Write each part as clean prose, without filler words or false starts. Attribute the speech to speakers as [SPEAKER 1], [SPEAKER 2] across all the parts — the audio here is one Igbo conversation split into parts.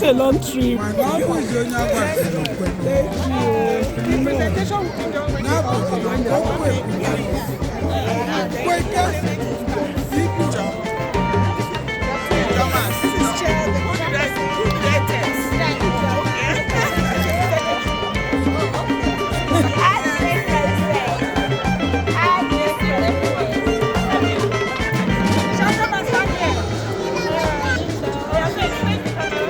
[SPEAKER 1] a long trip.
[SPEAKER 2] Mana ọ bụzi onye agwaziri okwe.
[SPEAKER 1] Thank you.
[SPEAKER 3] The presentation will be done when
[SPEAKER 2] Ya bụzi na okwu ekwukweke ikwucha.
[SPEAKER 3] Mrs. Chair, the Shall come and stand here. Yeah, face, face the camera.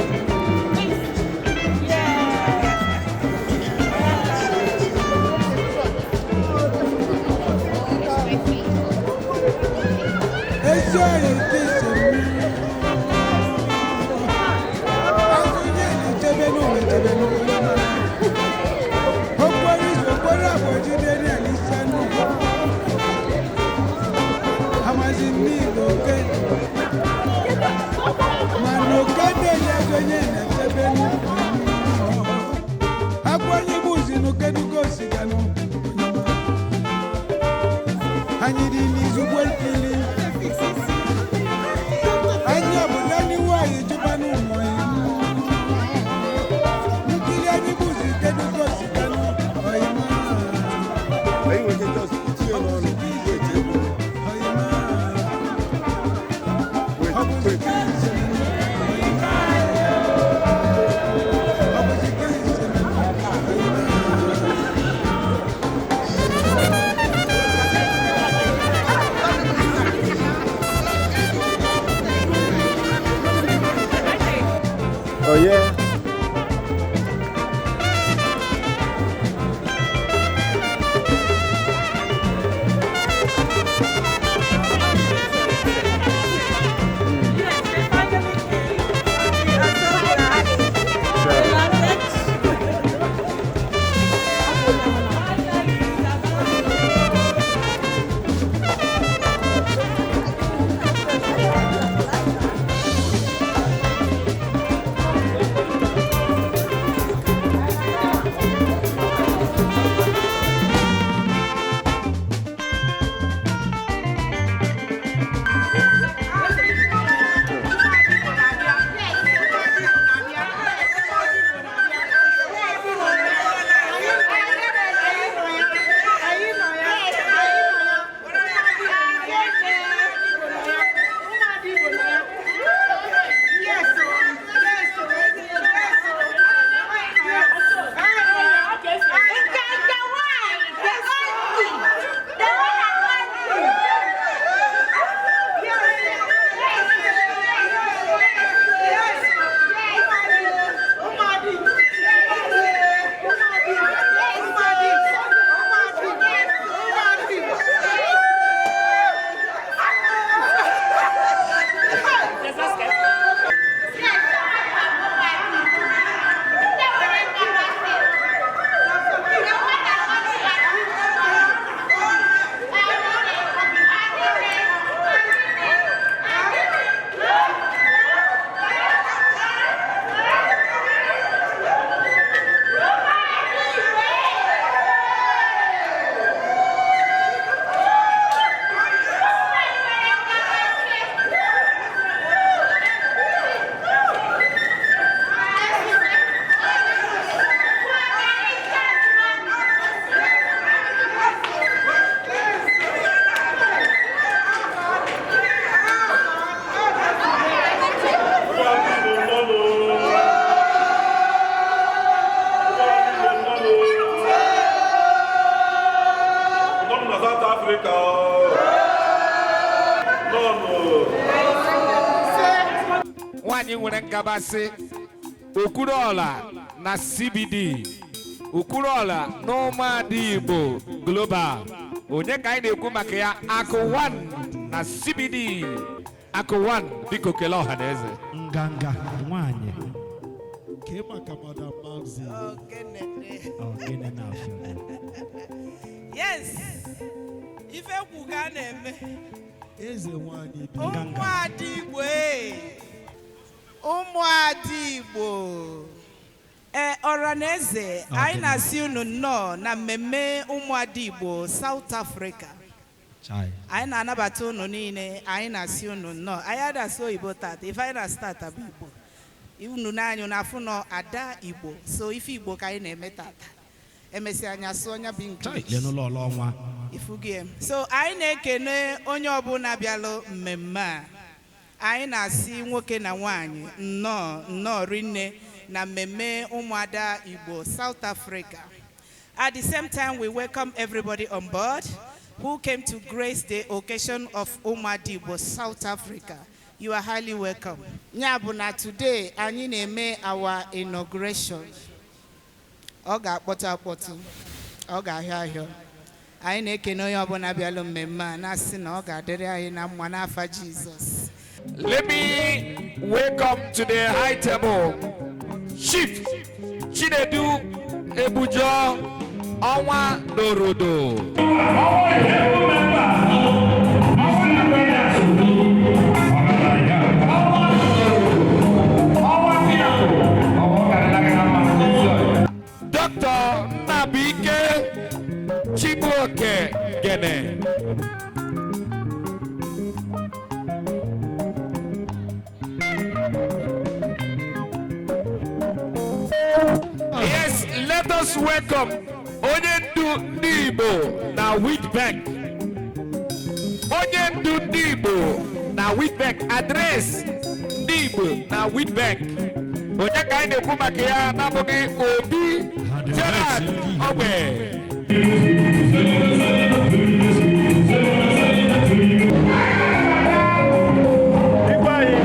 [SPEAKER 3] Face. Yeah.
[SPEAKER 2] Ezi oyi nke ise mmiri azụ ihe na-echebe n'ụlọ echebe n'ụlọ okporo izu okporo abụọ jide n'elisa n'ugwu amazi n'igbo oke mana oke na-enye ezi onye na-echebe n'ụlọ akwa onye gbuzi n'ukedugo osiganụ anyị dị n'izugbo ikili anyị obodo n'iwu anyị jụba n'ụmụ anyị nkiri anyị bụzi kedugo osiganụ oyima.
[SPEAKER 4] Anyị nwere ike just tinye n'ọnụ. Wait, ego.
[SPEAKER 2] Oyima.
[SPEAKER 4] Wait,
[SPEAKER 2] Ọ bụzi
[SPEAKER 4] wait.
[SPEAKER 2] ka isi oyima. Ọ bụzi ka isi oyima.
[SPEAKER 4] Oh yeah.
[SPEAKER 3] Yes, they finally came. We are so glad. They landed.
[SPEAKER 5] Nọ na South Africa. Nọ.
[SPEAKER 6] Nwaanyị nwere ngabasị Okwuluọla na CBD, Okwuluọla na ụmụada Igbo Global. Onye ka anyị na-ekwu maka ya? Akụ 1 na CBD. Akụ 1, biko kelee ọha na eze.
[SPEAKER 7] Nganga nwanyị.
[SPEAKER 8] Ke maka Madam Maxi?
[SPEAKER 7] Ogene na-afịa.
[SPEAKER 3] Yes, ife kwu ka a na-eme.
[SPEAKER 8] Eze nwanyị bi.
[SPEAKER 3] Ụmụada Igbo ee. Ụmụada Igbo ee, ọra na eze, anyị na-asị unu nnọọ na mmemme ụmụada Igbo South Africa.
[SPEAKER 7] Chai.
[SPEAKER 3] Anyị na-anabata unu niile. Anyị na-asị unu nnọọ. Anyị adasị oyibo tata, ife anyị na-asị tata bụ Igbo. Unu n'anya na afụ nọ Ada Igbo. So ife Igbo ka anyị na-eme tata. Emesịa anya sụọ nya bụ
[SPEAKER 7] Chai,
[SPEAKER 3] English.
[SPEAKER 7] lenụ lọlọ ọnwa.
[SPEAKER 3] Ifugie. So anyị na-ekene onye ọbụla bịalụ mmemme a. Anyị na-asị nwoke na nwanyị nnọọ nnọọ rinne na mmemme ụmụada Igbo South Africa. At the same time, we welcome everybody on board who came to grace the occasion of Ụmụada Igbo South Africa. You are highly welcome. Ya bụ na today anyị na-eme our inauguration. Ọ ga-akpọtụ akpọtụ, ọ ga-ahịọ ahịọ. Anyị na-ekene onye ọbụla bịalụ mmemme a na-asị na ọ ga-adịrị anyị na mma n'afa Jizọs.
[SPEAKER 6] Let me welcome to the high table Chief Chinedu Ebujo Ọnwa Norodo. Dr. Nnabike Chibuoke Gene. Yes, let us welcome onye ndu ndị Igbo na Witbank. Onye ndu ndị Igbo na Witbank, address ndị Igbo na Witbank. Onye ka anyị na-ekwu maka ya na-abụghị Obi Gerald Ogbe.
[SPEAKER 5] Igwe anyị.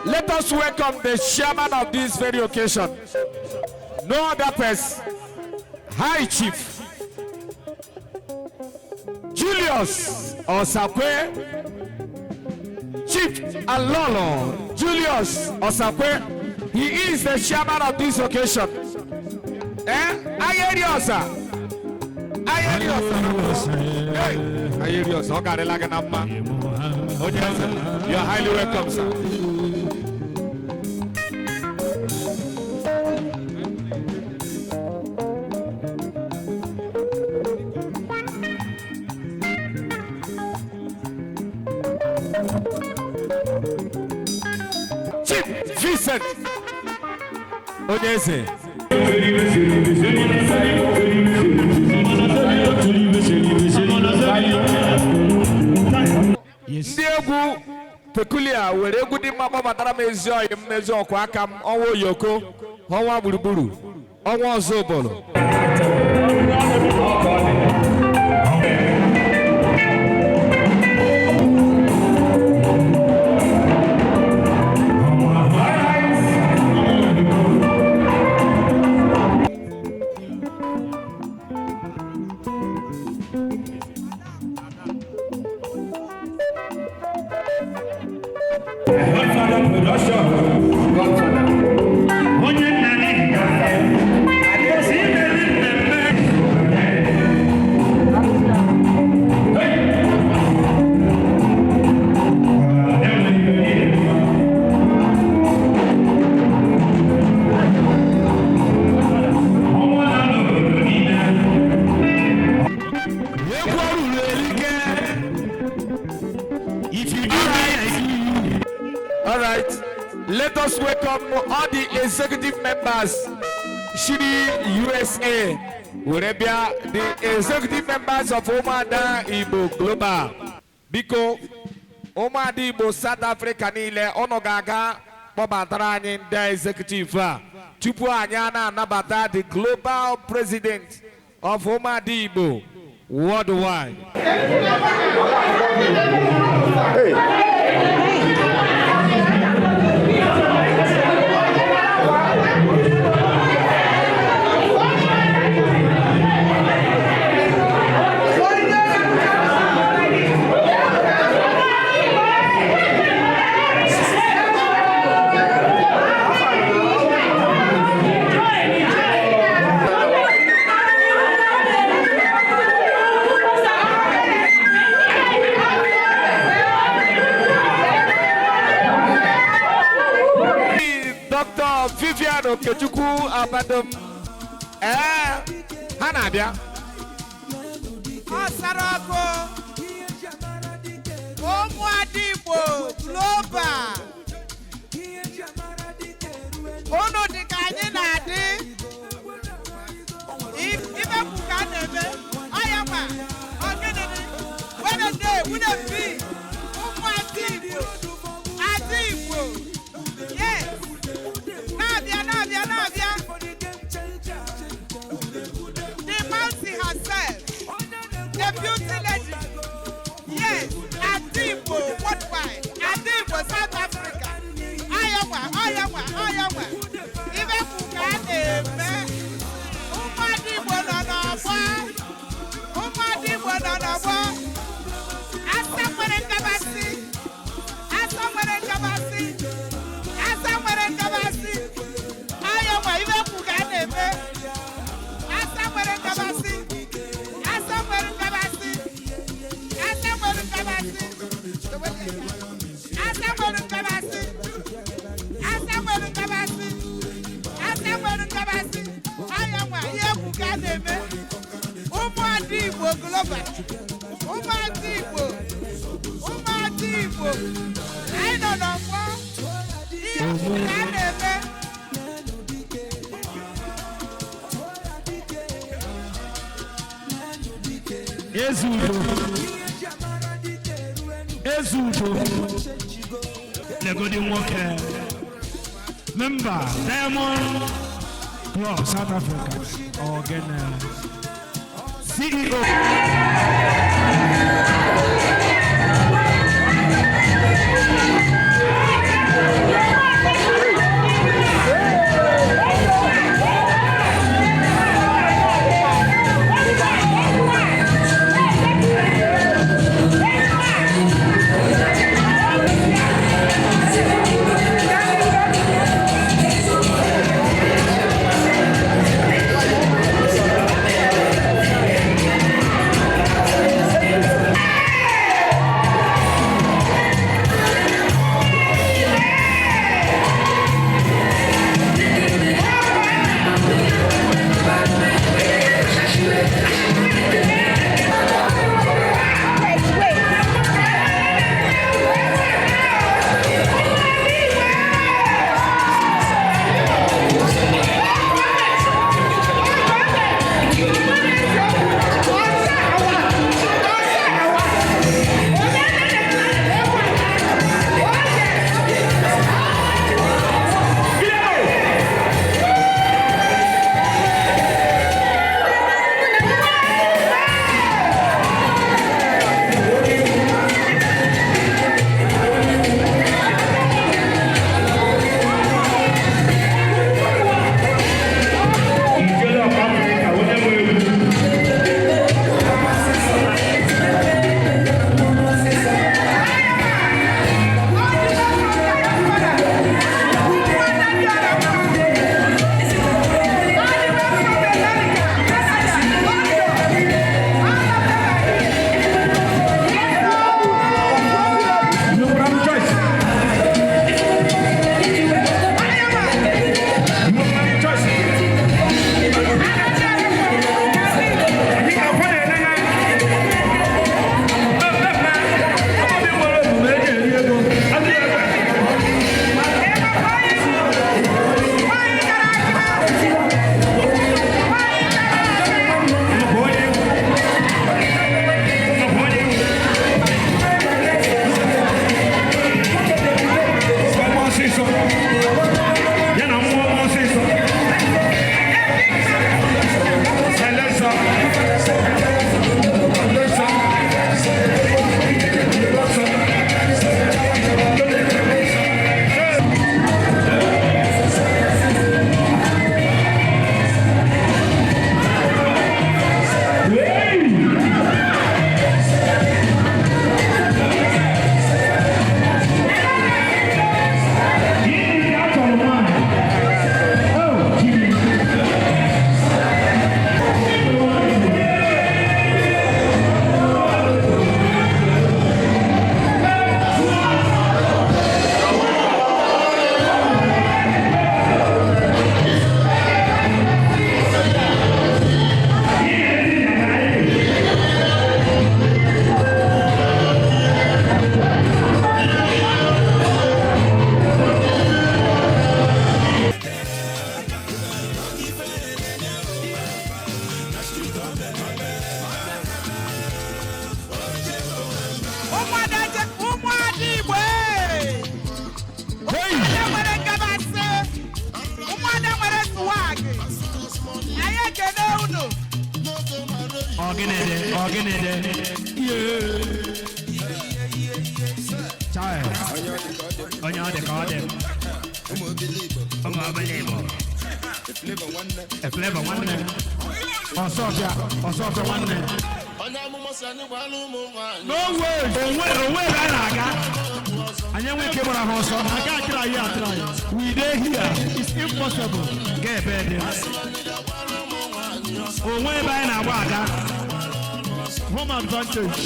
[SPEAKER 6] Let us welcome the chairman of this very occasion. No other person. High Chief Julius Osakwe. Chief Alolo Julius Osakwe. He is the chairman of this occasion. Eh? Ayeri Osa. Ayeri Osa. Hey. Ayeri Osa. Ọ garịla gị na mma. Onye eze, you are highly welcome, sir. Chief Vincent Onyeze.
[SPEAKER 7] Yes.
[SPEAKER 6] Ndị egwu Peculiar were egwu dị mma kpọbatara m ezi ọyị m n'ezi ọkwa aka m ọnwa oyoko ọnwa gburugburu ọnwa ọzọ ụbọlụ. Egwu ọrụrụ erike.
[SPEAKER 7] If you do me, I do you.
[SPEAKER 6] All right, let us welcome all the executive members. Shiri USA, were bịa the executive members of Ụmụada Igbo Global. Biko, ụmụada Igbo South Africa niile, ụnụ ga-aga kpọbatara anyị ndị executive a tupu anyị a na-anabata the global president of ụmụada Igbo worldwide. Dr. Vivian Okechukwu Abadom. Ee, ha na-abịa.
[SPEAKER 3] Ọ sara ọkụ. Ụmụada Igbo global. Unu dị ka anyị na-adị. Ife kwu ka a na-eme. Ọya ma, ọ gịnị dị? Wednesday, Wednesday, ụmụada Igbo. Ada Igbo. Yes. Na-abịa, na-abịa, na-abịa. The mountain herself. The beauty lady. Yes, Adigbo worldwide. Adigbo South Africa. Ayawa, ayawa, ayawa. Ife kwu ka a na-eme. Ụmụada Igbo nọ n'ọgbọ. Ụmụada Igbo nọ n'ọgbọ. Asa nwere nkabasị. Asa nwere nkabasị. Asa nwere nkabasị. Ayawa, ife kwu ka a na-eme. Asa nwere nkabasị. Asa nwere nkabasị. Asa nwere nkabasị. Asa nwere nkabasị. Asa nwere nkabasị. Asa nwere nkabasị. Aya nwa ihe egwu ka a na-eme. Ụmụada Igbo global. Ụmụada Igbo. Ụmụada Igbo. Anyị nọ n'ọgbọ. Ihe egwu ka a na-eme.
[SPEAKER 7] Ezudo. Ezudo. Legodi nwoke. Member Diamond Club South Africa. Ogene. CEO.
[SPEAKER 3] Hey!
[SPEAKER 7] Ọgịnịdị, ọgịnịdị. Yeah. Chai. Onye ọ dị ka ọ dị. Ụmụ obili Igbo. Flavor nwanne. Ọsọfịa, ọsọfịa nwanne.
[SPEAKER 1] Onye amụma si anyị gwala ụmụ nwaanyị.
[SPEAKER 7] No way. Onwe onwe ebe a na-aga. Anyị enwe ike gbara ha ọsọ.
[SPEAKER 8] Aga atry here, atry.
[SPEAKER 7] We dey here.
[SPEAKER 8] It's impossible.
[SPEAKER 7] Ga ebe dị. Onwe ebe anyị na-agba aga.
[SPEAKER 8] Home advantage.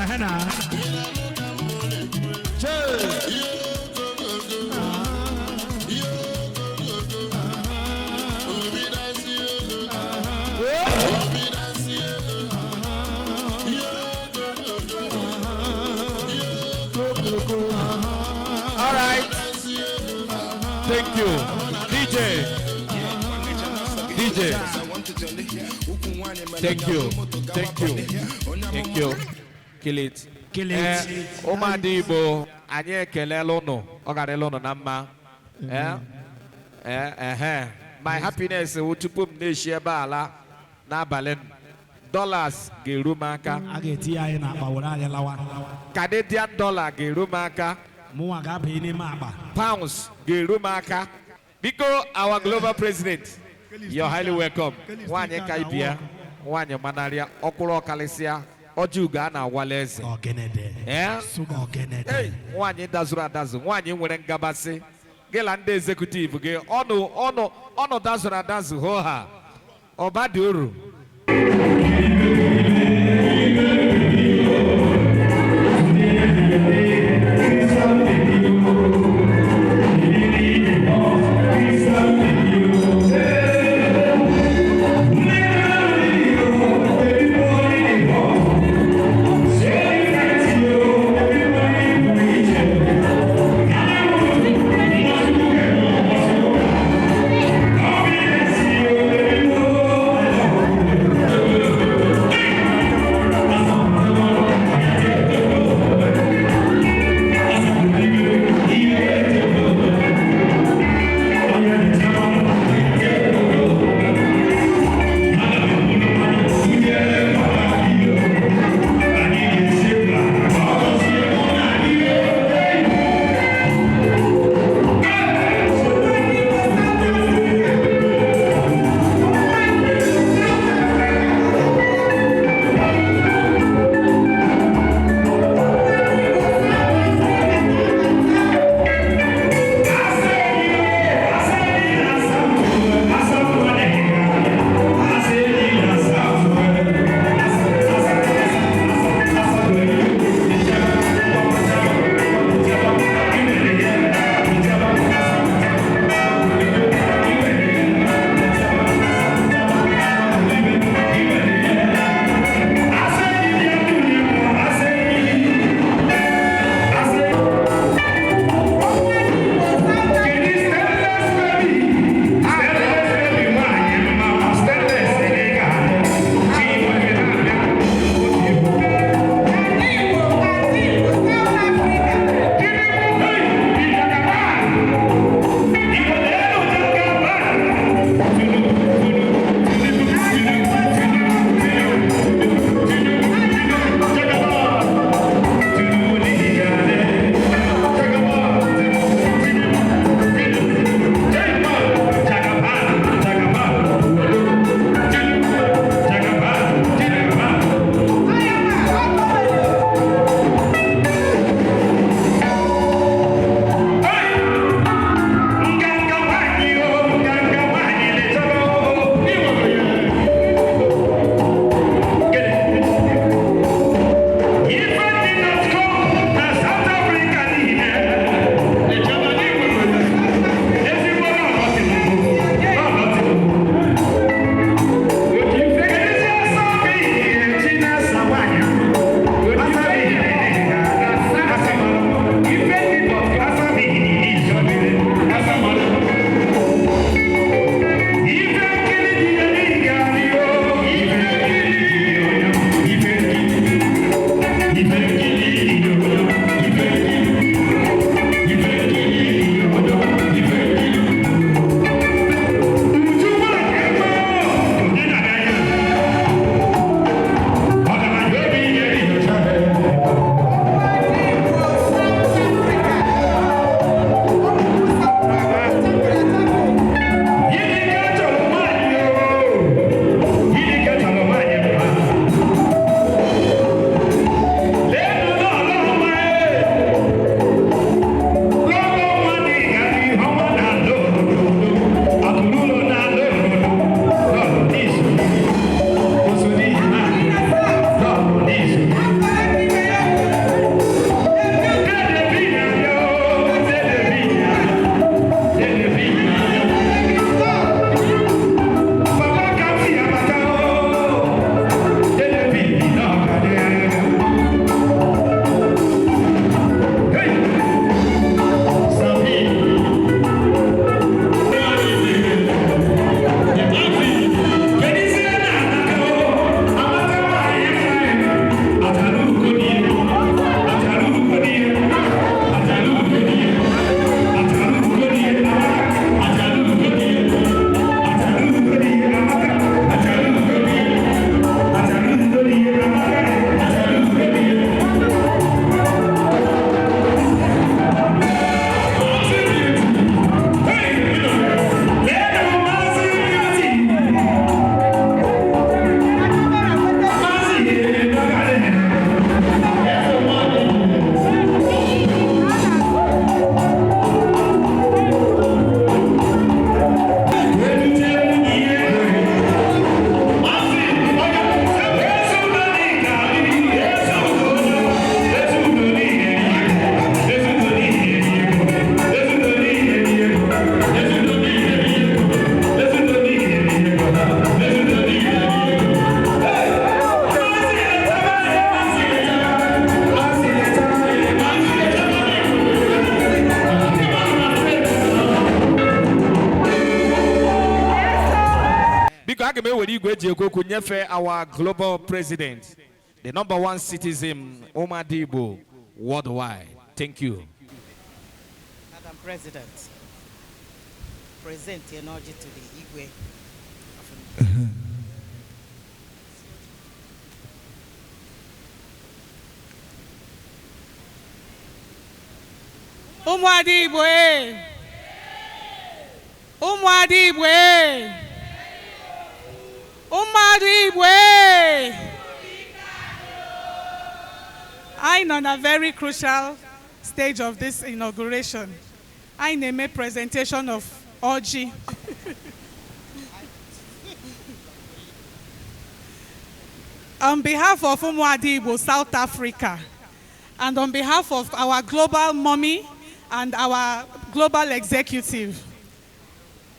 [SPEAKER 7] Ehe na. Chee.
[SPEAKER 1] Obi na-esi ego. Obi na-esi ego. Ihe ogogogo.
[SPEAKER 6] All right. Thank you. DJ. DJ. Thank you. Thank you. Thank you. Kill it.
[SPEAKER 7] Kill it.
[SPEAKER 6] Eh, ụmụada Igbo, anyị ekelela ụnụ. Ọ garịla ụnụ na mma. Eh, eh, ehe. My happiness wụ tupu m na-eshi ebe ala n'abalị m, dollars ga-eru m aka.
[SPEAKER 7] A ga-etinye anyị n'akpa were anyị lawa.
[SPEAKER 6] Canadian dollar ga-eru m aka.
[SPEAKER 7] Mụnwa ga-abanye n'ime akpa.
[SPEAKER 6] Pounds ga-eru m aka. Biko, our global president, you're highly welcome. Nwaanyị ka ibia, nwaanyị manarịa, ọkwụrụ ọkalịsịa, ọjị ugo a na-awala eze.
[SPEAKER 7] Ọgịnịdị.
[SPEAKER 6] Eh?
[SPEAKER 7] Ọgịnịdị.
[SPEAKER 6] Hey, nwaanyị dazuru adazụ, nwaanyị nwere ngabasị. Gị na ndị executive gị, ọnụ ọnụ ọnụ dazuru adazụ hoo ha. Ọba dị uru. ewere igwe eji ekwu okwu nyefee our global president, the number one citizen, Ụmụada Igbo worldwide. Thank you.
[SPEAKER 3] Madam President, present an ọjị to the Igwe.
[SPEAKER 9] Ụmụada Igbo e! Ụmụada Igbo e! Ụmụada Igbo e! Anyị nọ na very crucial stage of this inauguration. Anyị na-eme presentation of ọjị. On behalf of Ụmụada Igbo South Africa and on behalf of our global mommy and our global executive,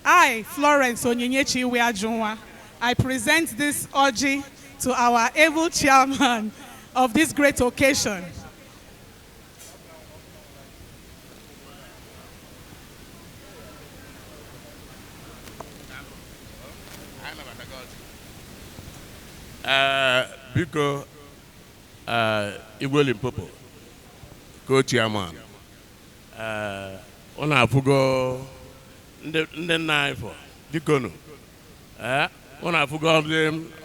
[SPEAKER 9] I, Florence Onyinyechi Iweajunwa, I present this ọjị to our able chairman of this great occasion.
[SPEAKER 5] Ee, biko, ee, Igwe Limpopo, co-chairman, ee, unu afụgo ndị nna anyị fọ, biko nụ, ee, unu afụgo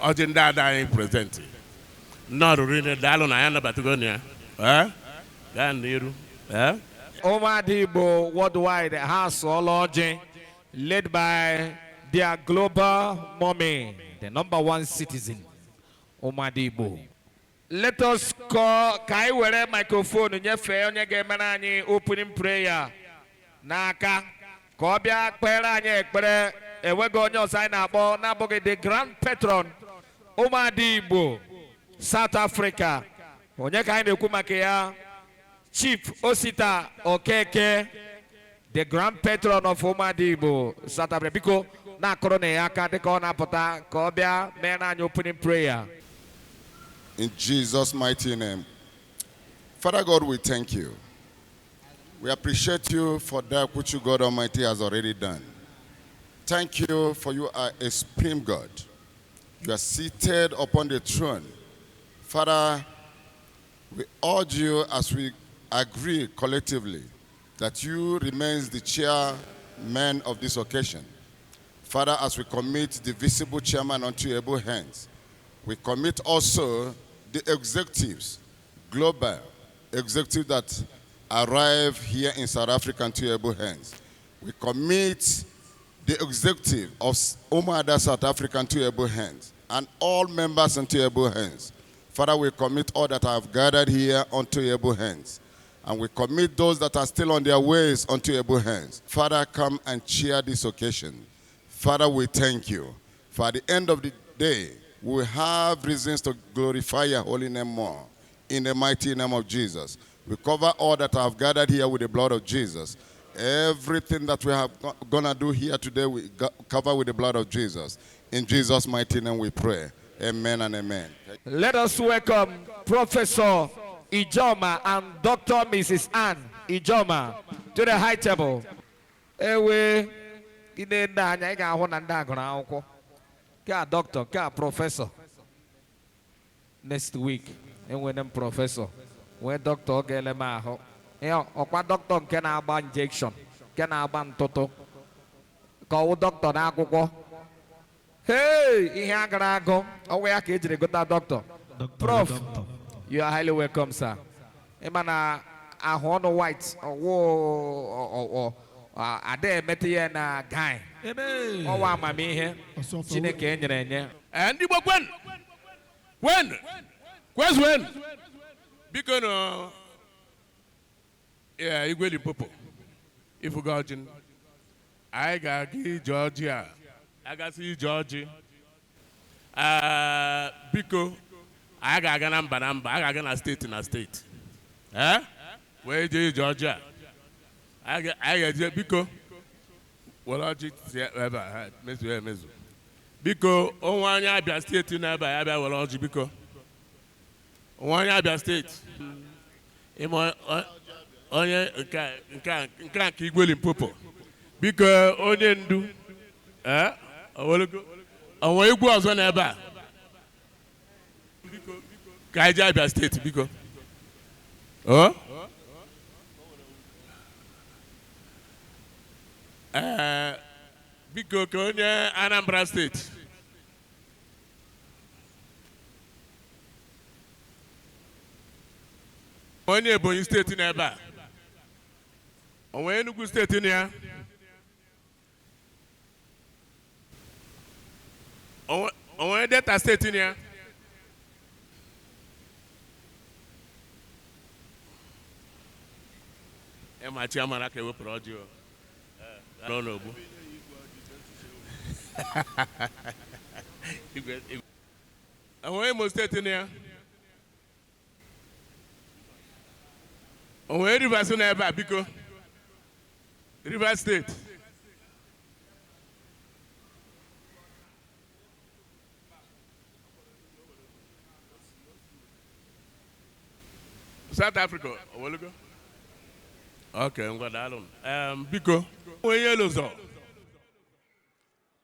[SPEAKER 5] ọjị ndị ada anyị present. Ndị ọrụrụ niile, daalụ na anyị anabatago na ya. Ee, gaa n'iru. Ee.
[SPEAKER 6] Ụmụada Igbo worldwide ha asụọla ọjị, led by their global mommy, the number one citizen, Ụmụada Igbo. Let us call ka anyị were microphone nyefee onye ga-emere anyị opening prayer n'aka ka ọ bịa kpere anyị ekpere. Enweghị onye ọzọ anyị na-akpọ na-abụghị the grand patron Ụmụada Igbo South Africa. Onye ka anyị na-ekwu maka ya? Chief Osita Okeke, the grand patron of Ụmụada Igbo South Africa. Biko, na-akụrụ na ya aka dịka ọ na-apụta ka ọ bịa mere anyị opening prayer.
[SPEAKER 1] In Jesus' mighty name. Father God, we thank you. We appreciate you for that which you, God Almighty, has already done. Thank you, for you are a supreme God. You are seated upon the throne. Father, we urge you as we agree collectively that you remain the chairman of this occasion. Father, as we commit the visible chairman unto your able hands, we commit also the executives, global executives that arrive here in South Africa into your able hands. We commit the executive of Umuada South Africa into your able hands and all members into your able hands. Father, we commit all that have gathered here unto your able hands. And we commit those that are still on their ways unto your able hands. Father, come and cheer this occasion. Father, we thank you. For at the end of the day, we have reasons to glorify your holy name more. In the mighty name of Jesus. We cover all that have gathered here with the blood of Jesus. Everything that we have gonna do here today, we cover with the blood of Jesus. In Jesus' mighty name we pray. Amen and amen.
[SPEAKER 6] Let us welcome Professor Ijoma and Dr. Mrs. Ann Ijoma to the high table. Ewe, ị na-ene anya, ị ga-ahụ na ndị a gụrụ akwụkwọ. Nke a doctor, nke a professor. Next week, enwere m professor, nwee doctor ọ ga-ele m ahụ. Ihe ọkwa doctor nke na-agba injection, nke na-agba ntụtụ, ka ọwụ doctor n'akwụkwọ. Hey, ihe agara agụ, ọnwa ya ka ejiri gụta doctor. Prof, you are highly welcome, sir. Ịma na ahụ ọnụ white, ọwụ ada emete ya na guy. Ọwa amamihe Chineke enyere enye.
[SPEAKER 5] Ee, ndị Igbo, kwen kwen kwezuen, biko nụ. Ee, Igwe Limpopo, ifuga ọjị, anyị ga-aga ije ọjị a, agasị ije ọjị. Ee, biko, anyị ga-aga na mba na mba, anyị ga-aga na steeti na steeti, ee, wee jee ije ọjị a. Anyị ga-eje, biko, were ọjị tie ebe a, ha, mezuo emezu. Biko, onwe onye Abịa Steeti nọ ebe a, ya bịa were ọjị. Biko, onwe onye Abịa Steeti, ịma onye nke a- nke a- nke a nke Igwe Limpopo, biko, onye ndu, ee, owelugo. O nwere igwe ọzọ n'ebe a? Ka anyị jee Abia Steeti, biko. O ee, biko, ka onye Anambra Steeti. Onye Ebonyi Steeti n'ebe a? O nwere Enugu Steeti na ya? O nwere Delta Steeti na ya? Emachi amara ka ewepụrụ ọjị o nọ n'ogbu. Enwere Imo Steeti na ya? O nwere Rivers na ebe a, biko? Rivers Steeti. South Africa owelugo. Ok, ngwa, daalụ. Biko, onye lụzọ,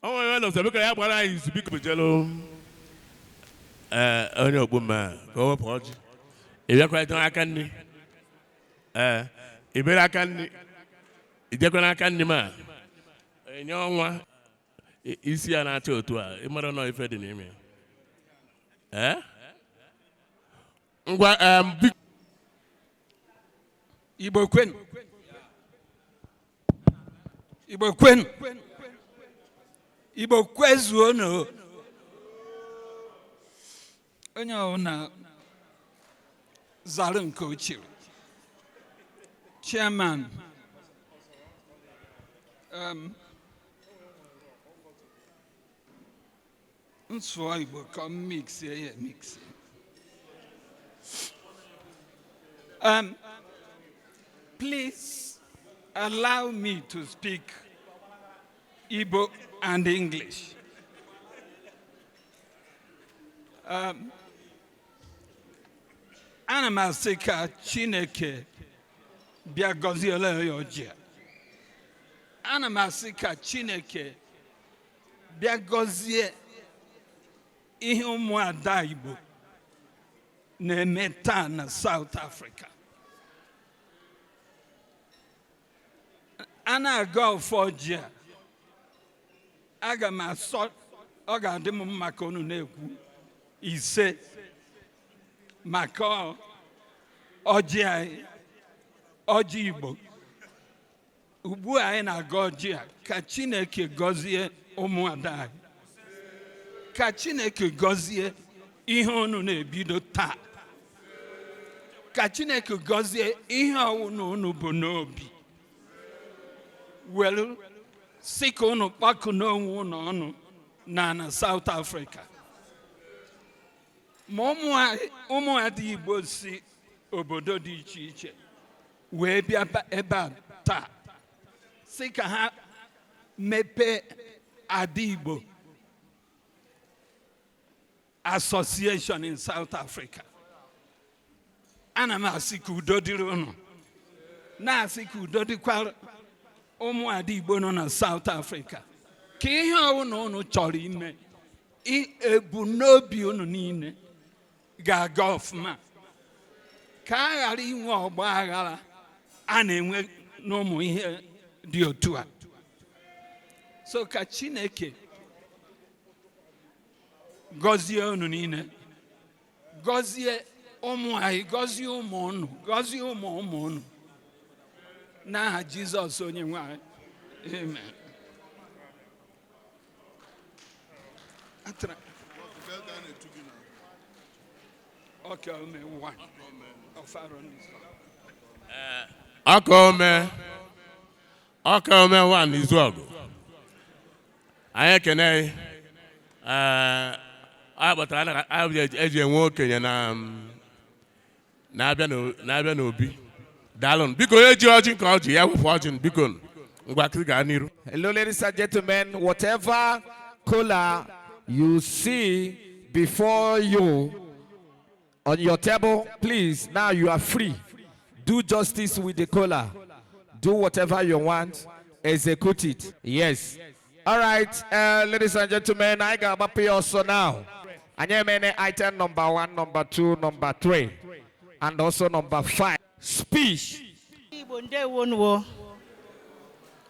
[SPEAKER 5] onye lụzọ, biko, ya gbara anyị izu, biko. Bujelu ee onye ogbu mma ka o wepụ ọjị. Ị bịakwa aka nri, ee, ị bere aka nri, ijekwa n'aka nri ma enye ọnwa isi ya na-acha otu a. Ịmara nọ ife dị n'ime ya. Ee, ngwa, biko.
[SPEAKER 10] Igbo kwenu! Igbo kwenu! Igbo kwezuonu! Onye ọbụla zara nke ochie. Chairman, nsụọ Igbo ka m mixie ya emixie. Please allow me to speak Igbo and English. Ana m asị ka Chineke bịa gọziele ya ọjị a. Ana m asị ka Chineke bịa gọzie ihe ụmụada Igbo na-eme taa na South Africa. A na-aga ọfọ ọjị a, aga m asọ ọ ga-adị m mma ka unu na-ekwu ise maka ọjị anyị, ọjị Igbo. Ugbu a anyị na-aga ọjị a, ka Chineke gọzie ụmụada anyị, ka Chineke gọzie ihe unu na-ebido taa, ka Chineke gọzie ihe ọwụna unu bụ n'obi welu si ka unu kpakụ n'onwe unu ọnụ na South Africa. Ma ụmụada Igbo si obodo dị iche iche wee bịa ebe a taa si ka ha mepee Ada Igbo Association in South Africa, ana m asị ka udo dịrị unu, na-asị ka udo dịkwara ụmụada Igbo nọ na South Africa, ka ihe ọbụla unu chọrọ ime, ebumnobi unu niile ga-aga ọfụma, ka a ghara inwe ọgba aghara a na-enwe n'ụmụ ihe dị otu a. So ka Chineke gọzie unu niile, gọzie ụmụ anyị, gọzie ụmụ unu, gọzie ụmụ ụmụ unu, n'aha Jizọs onye nwe anyị, amen. Okay, ome one.
[SPEAKER 5] Ọka ome, ọka ome one izu ọgụ. Anyị ekene. Ee, a kpọtara a eji enwe okenye na na-abịa n'obi. Daalụ, biko. Onye ji ọjị nke ọjị ya wepụ ọjị, biko. Ngwa, kiri gaa n'iru.
[SPEAKER 6] Hello, ladies and gentlemen. Whatever kola you see before you on your table, please, now you are free. Do justice with the kola. Do whatever you want. Execute it. Yes. All right, ladies and gentlemen, I got a also now. Anyị emene item number 1, number 2, number 3, and also number 5. Speech.
[SPEAKER 3] Ndị Igbo, ndewo nuwo.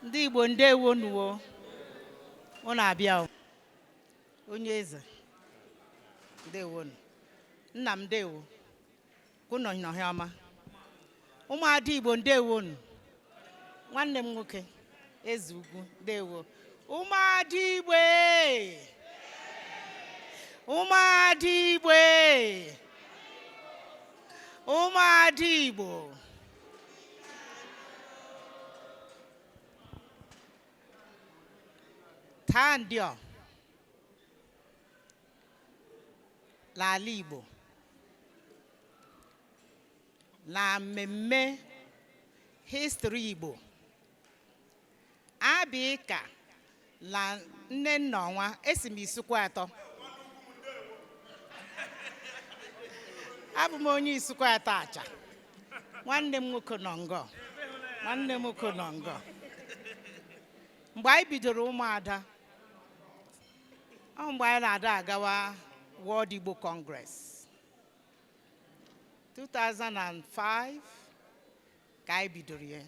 [SPEAKER 3] Ndị Igbo, ndewo nuwo. Unu abịa o. Onye eze, ndewo nu. Nna m, ndewo. Kwunu nọhịa ọma. Ụmụada Igbo, ndewo nu. Nwanne m nwoke eze ugwu, ndewo. Ụmụada Igbo e! Ụmụada Igbo e! Ụmụada Igbo. Taa ndị ọ n'ala Igbo na mmemme history Igbo abịa ka na nne nna ọnwa esi m Isuikwuato. Abụ m onye Isuikwuato Acha. Nwanne m nwoke nọ ngọ, nwanne m nwoke nọ ngọ. Mgbe anyị bidoro ụmụada ọ, mgbe anyị na-ada agawa World Igbo Congress 2005 ka anyị bidoro ya,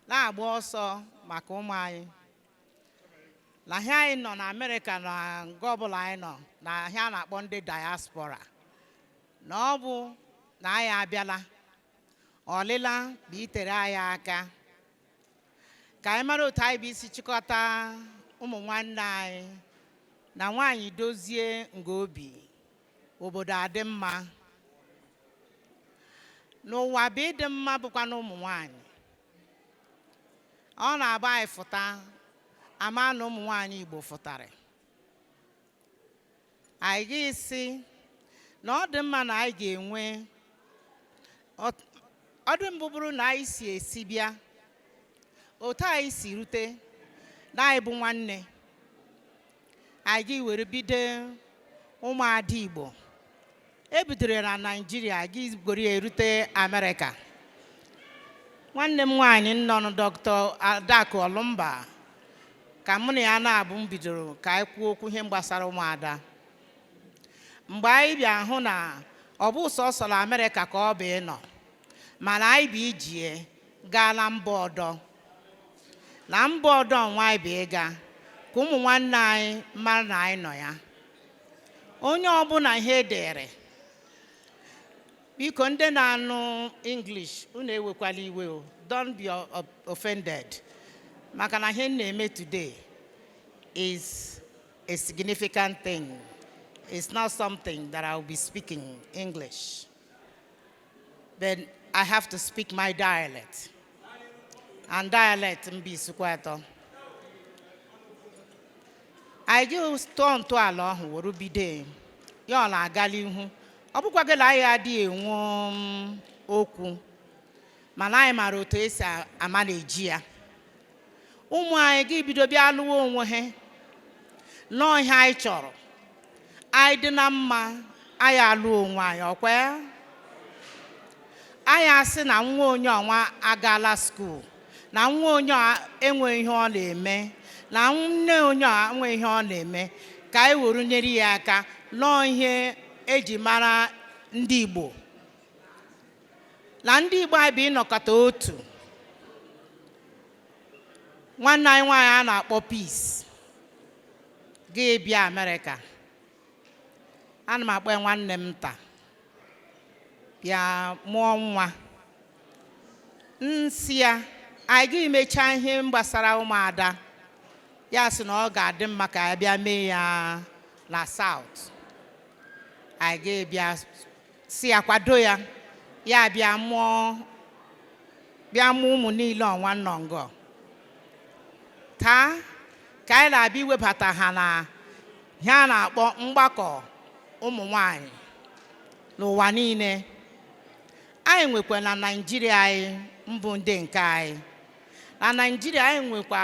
[SPEAKER 3] na-agba ọsọ maka ụmụ anyị na ahịa anyị nọ na Amerịka, na nga ọbụla anyị nọ na ahịa a na-akpọ ndị diaspora, na ọ bụ na anyị abịala ọlịla bụ itere anyị aka ka anyị mara otu anyị bụ isi chịkọta ụmụ nwanne anyị na nwaanyị dozie nga obi obodo adị mma n'ụwa bụ ịdị mma, bụkwa na ụmụ nwaanyị ọ na-agba anyị fụta ama na ụmụ nwaanyị Igbo fụtara. Anyị ga-esi na ọ dị mma na anyị ga-enwe ọdụ mbụ bụrụ na anyị si esi bịa otu anyị si rute na anyị bụ nwanne anyị ga-were bido ụmụada Igbo. Ebidoro na Naịjirịa gị gwere ya erute Amerịka. Nwanne m nwaanyị nnọnụ, Dr. Adaku Olumba, ka mụ na ya na-abụ m bidoro ka anyị kwuo okwu ihe gbasara ụmụada. Mgbe anyị bịa hụ na ọ bụ sọsọ na Amerịka ka ọ bụ ịnọ, mana anyị bụ ijie gaa na mba ọdọ, na mba ọdọ nwa anyị bụ ịga ka ụmụ nwanne anyị mara na anyị nọ ya. Onye ọbụla ihe edere, biko, ndị na-anụ English, unu ewekwala iwe o. Don't be offended, maka na ihe m na-eme today is a significant thing. It's not something that I will be speaking English, but I have to speak my dialect, and dialect m bụ Isuikwuato. Anyị gị tụọ ntọala ọhụ were bido ya, ọ na-agala ihu. Ọ bụkwa gị na anyị adịghị enwe okwu, mana anyị mara otu esi ama na-eji ya. Ụmụ anyị gị bido bịa lụwa onwe ha nọọ ihe anyị chọrọ. Anyị dị na mma, anyị alụ onwe anyị. Ọkwa ya anyị asị na nwa onye ọnwa agaala school, na nwa onye enwe ihe ọ na-eme, na nne onye enwe ihe ọ na-eme, ka anyị were nyere ya aka nọọ ihe eji mara ndị Igbo. Na ndị Igbo anyị bụ ịnọkọta otu. Nwanne anyị nwaanyị a na-akpọ Peace gị bịa Amerịka, ana m akpọ ya nwanne m nta, bịa mụọ nwa nsị ya. Anyị ga mechaa ihe gbasara ụmụada ya, sị na ọ ga-adị mma ka ya bịa mee ya na South. Anyị ga-ebịa si ya kwado ya, ya bịa mụọ, bịa mụọ ụmụ niile ọnwa nnọngọ. Taa ka anyị na-abịa iwebata ha na ihe a na-akpọ mgbakọ ụmụ nwanyị n'ụwa niile. Anyị nwekwa na Naịjirịa, anyị mbụ ndị nke anyị na Naịjirịa, anyị nwekwa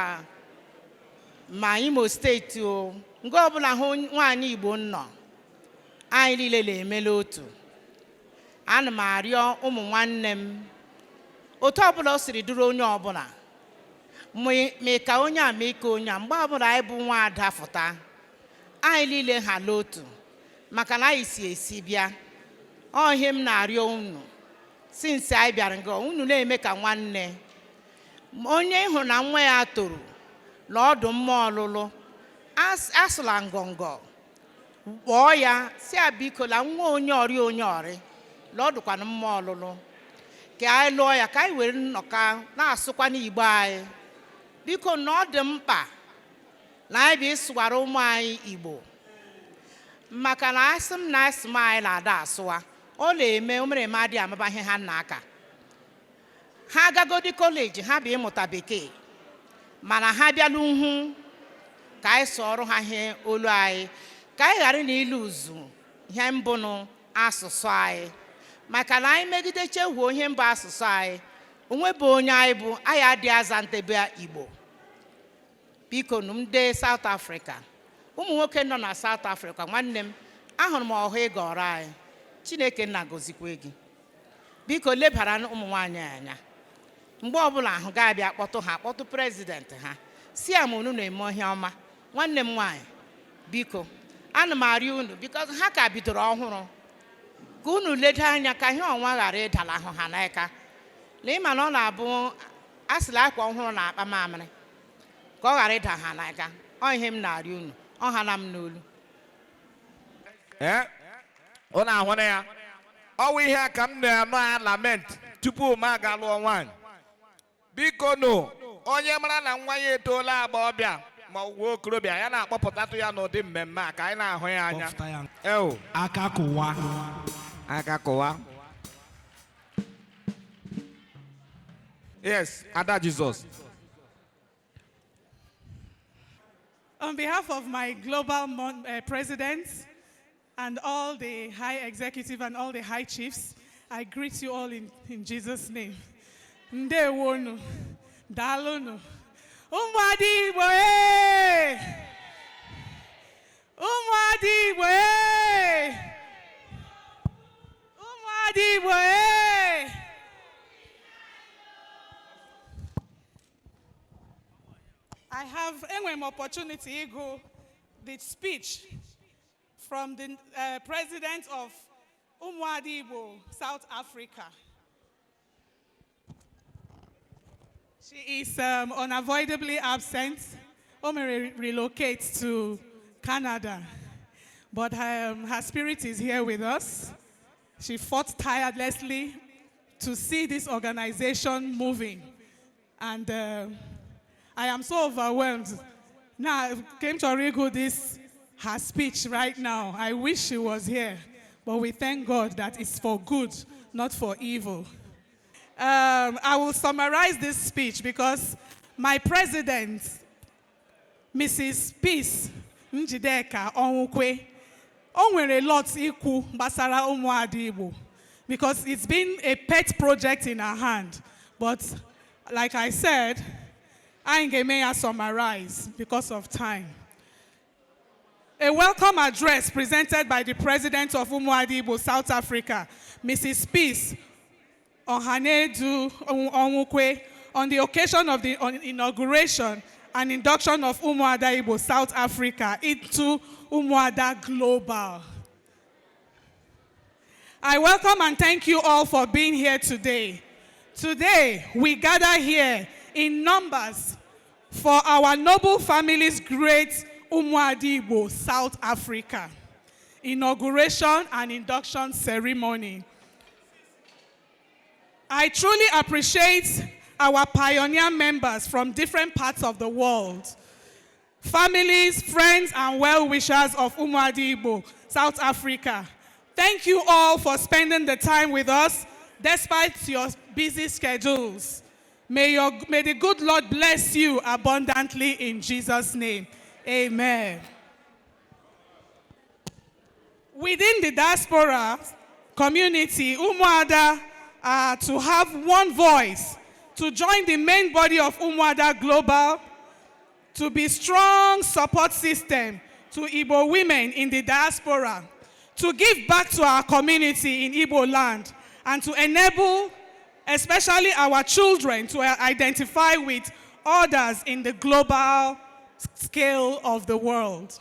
[SPEAKER 3] ma Imo Steeti o, nke ọbụla hụ nwaanyị Igbo nọ, anyị niile na-emela otu. Ana m arịọ ụmụ nwanne m, otu ọbụla o siri dụrụ onye ọbụla, Ma ka onye a ma ike onye a, mgbe ọbụla anyị bụ nwaada fụta, anyị niile ha n'otu, maka na anyị si esi bịa. Ọ ihe m na-arịọ unu, since anyị bịara nga, unu na-eme ka nwanne. Onye ịhụ na nwa ya toro na ọdụ mma ọlụlụ, asụla ngọngọ, kpọọ ya si ya biko, la nwa onye ọrị, onye ọrị la ọdụkwana mma ọlụlụ, ka anyị lụọ ya, ka anyị were nnọkọ na-asụkwa n'Igbo anyị. Biko, na ọ dị mkpa na anyị bụ ịsụwara ụmụ anyị Igbo, maka na asị m na asị m anyị na-ada asụwa, ọ na-eme o mere eme adịghị amaba ihe ha na-aka. Ha agagodi college, ha bụ ịmụta Bekee, mana ha bịala uhu ka anyị sụọrọ ha ihe olu anyị, ka anyị ghara na ilu uzu ihe mbụnụ asụsụ anyị, maka na anyị megide chehuo ihe mbụ asụsụ anyị, onwe bụ onye anyị bụ, anyị adịghị aza ntebe Igbo. Biko nụ, ndị South Africa, ụmụ nwoke nọ na South Africa, nwanne m, ahụrụ m ọhụ ịga ọrụ anyị. Chineke nna gozikwe gị. Biko, lebara ụmụ nwaanyị anya. Mgbe ọbụla ahụ ga-abịa kpọtụ ha, kpọtụ president ha, si ya ma unu na-eme ihe ọma. Nwanne m nwaanyị, biko, ana m arịọ unu, biko, ha ka bidoro ọhụrụ, ka unu ledo anya ka ihe ọnwa ghara ịdalahụ ha n'aka, na ịma na ọ na-abụ asịla akwa ọhụrụ na-akpa mamịrị, ka ọ ghara ịda ha n'aka. Ọ ihe m na-arịọ unu, ọ ha na m n'olu.
[SPEAKER 6] Ee, ọ na-ahụ na ya ọwụ ihe a ka m na-anụ a lament tupu m aga lụọ nwaanyị. Biko nụ, onye mara na nwa ya etoola agbọghọbịa ma ọ bụ okorobịa, ya na-akpọpụtatụ ya n'ụdị mmemme a ka anyị na-ahụ ya anya.
[SPEAKER 8] Kpọpụta ya.
[SPEAKER 6] Eo.
[SPEAKER 8] Aka kụwa.
[SPEAKER 6] Aka kụwa. Yes, Ada Jesus.
[SPEAKER 9] On behalf of my global president and all the high executive and all the high chiefs, I greet you all in Jesus' name. Ndewonu, dalunu, Ụmụada Igbo, eh! Ụmụada Igbo, eh! Ụmụada Igbo, eh! I have enwere m opportunity ịgụ the speech from the president of Ụmụada Igbo, South Africa. She is unavoidably absent. O mere relocate to Canada, but her spirit is here with us. She fought tirelessly to see this organization moving. And I am so overwhelmed. Now, I came to read this, her speech right now. I wish she was here, but we thank God that it's for good, not for evil. I will summarize this speech because my president, Mrs. Peace Njideka Onwukwe, o nwere lot ikwu gbasara Ụmụada Igbo because it's been a pet project in her hand. But like I said, anyị ga-eme ya summarize because of time. A welcome address presented by the president of Umuada Igbo, South Africa, Mrs. Peace Ohanedu Onwukwe, on the occasion of the inauguration and induction of Umuada Igbo, South Africa into Umuada Global. I welcome and thank you all for being here today. Today, we gather here in numbers for our noble family's great Umuada Igbo, South Africa inauguration and induction ceremony. I truly appreciate our pioneer members from different parts of the world, families, friends, and well-wishers of Umuada Igbo, South Africa. Thank you all for spending the time with us despite your busy schedules. May the good Lord bless you abundantly in Jesus' name. Amen. Within the diaspora community, Umuada are to have one voice, to join the main body of Umuada Global, to be strong support system to Igbo women in the diaspora, to give back to our community in Igbo land, and to enable especially our children to identify with others in the global scale of the world.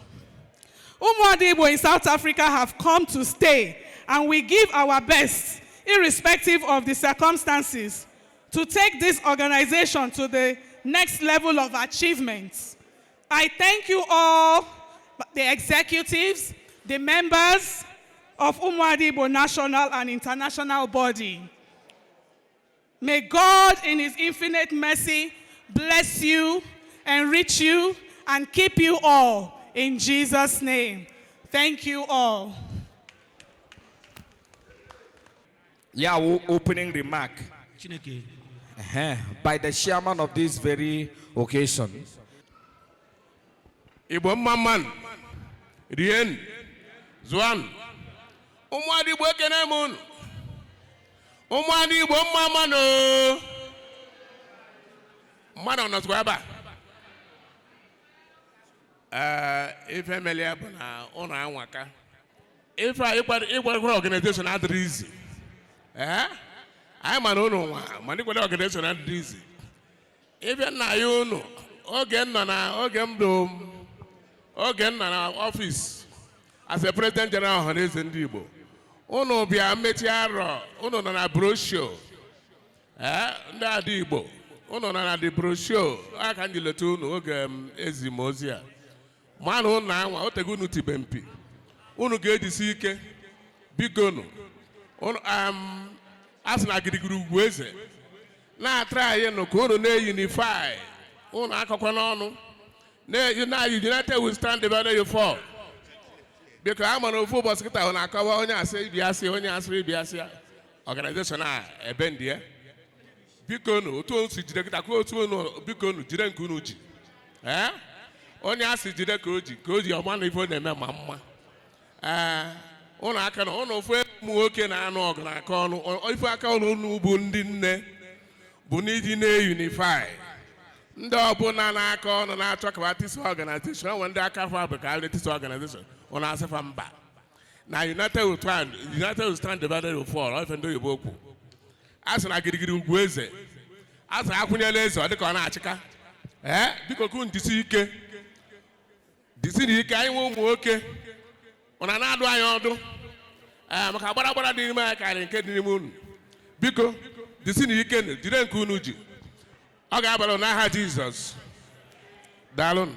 [SPEAKER 9] Umuada Igbo in South Africa have come to stay, and we give our best, irrespective of the circumstances, to take this organization to the next level of achievements. I thank you all, the executives, the members of Umuada Igbo National and International Body. May God, in His infinite mercy, bless you, enrich you, and keep you all in Jesus' name. Thank you all.
[SPEAKER 6] Ya wụ opening remark
[SPEAKER 7] Chineke.
[SPEAKER 6] By the chairman of this very occasion.
[SPEAKER 5] Igbo mma mma nụ, rienụ, zụanụ. Ụmụada Igbo, ekene m unu. Ụmụada Igbo, mma mma nụ. Mmadụ ọ nọtụkwa ebe a? Ee, ife melia bụ na ụnụ anwaka. Ife a ịkwadokwa organization adịrị izi. Ee, anyị ma na ụnụ nwa mana ịkwado organization adịrị izi. Ife nna ya unu, oge m nọ na oge m dị oge m nọ na office as a president general Ọhaneze Ndị Igbo, unu bịa mmechi arọ, unu nọ na brochure. Ee, ndị ada Igbo, unu nọ na the brochure aka m ji leta unu oge m ezi m ozi a. Mana unu anwa otego unu tibe mpi, unu ga-ejisi ike. Biko nu unu, a sị na gidigidi ugwu eze na-atara anyị nụ ka unu na-unify, unu akọkwa n'ọnụ na united we stand, divided you fall. Biko, a mara ofu ụbọchị kịta na-akọwa onye asị ibi asị, onye asịrị ibi asị, organization a ebe ndị ya. Biko nu, otu o si jide kịta ka otu unu, biko nu, jide nke unu ji. Ee, onye asị jide ka o ji, ka o ji ọma na ife ọ na-eme ma mma. Ee, ụnụ aka na ụnụ ofu ụmụ nwoke na-anụ ọgụ na aka ọnụ ife aka ọnụ unu bụ ndị nne bụ n'iji na-unify ndị ọbụla na-aka ọnụ na-achọ ka tisa organization. Onwe ndị aka fa bụ ka a tisa organization, ụnụ asịfa mba na united we stand, united we stand, divided we fall. Ife ndị oyibo kwu, a sị na girigiri ugwu eze, a sị akwụnyela eze, ọ dịka ọ na-achịka. Ee, biko kunu disi ike, disi na ike. Anyị nwe ụmụ nwoke, ụna na-adụ anyị ọdụ. Ee, maka gbara gbara dị n'ime anyị karịrị nke dị n'ime unu. Biko disi na ike, jide nke unu ji, ọ ga-abalị n'aha Jizọs. Daalụnụ.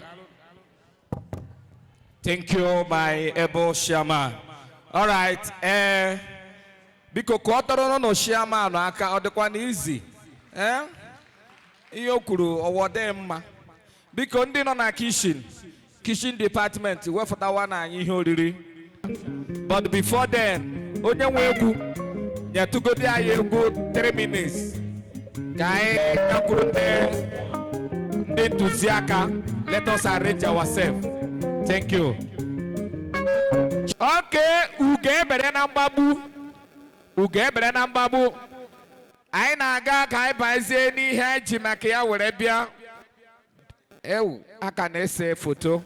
[SPEAKER 6] Thank you, my able chairman. All right, biko kụọtọrọ nụ chairman aka. Ọ dịkwa n'izi. Ihe o kwuru ọwọ dị mma. Biko, ndị nọ na kitchen department, wefụtawa na anyị ihe oriri. But before then, onye nwe egwu nyetugodi anyị egwu 3 minutes ka anyị gakwuru ndị ntụziaka. Let us arrange ourselves. Thank you. Okay, ugo ebere na mgbagbu, ugo ebere na mgbagbu. Anyị na-aga ka anyị bazie n'ihe anyị ji maka ya were bịa. Ewu, aka na-ese foto.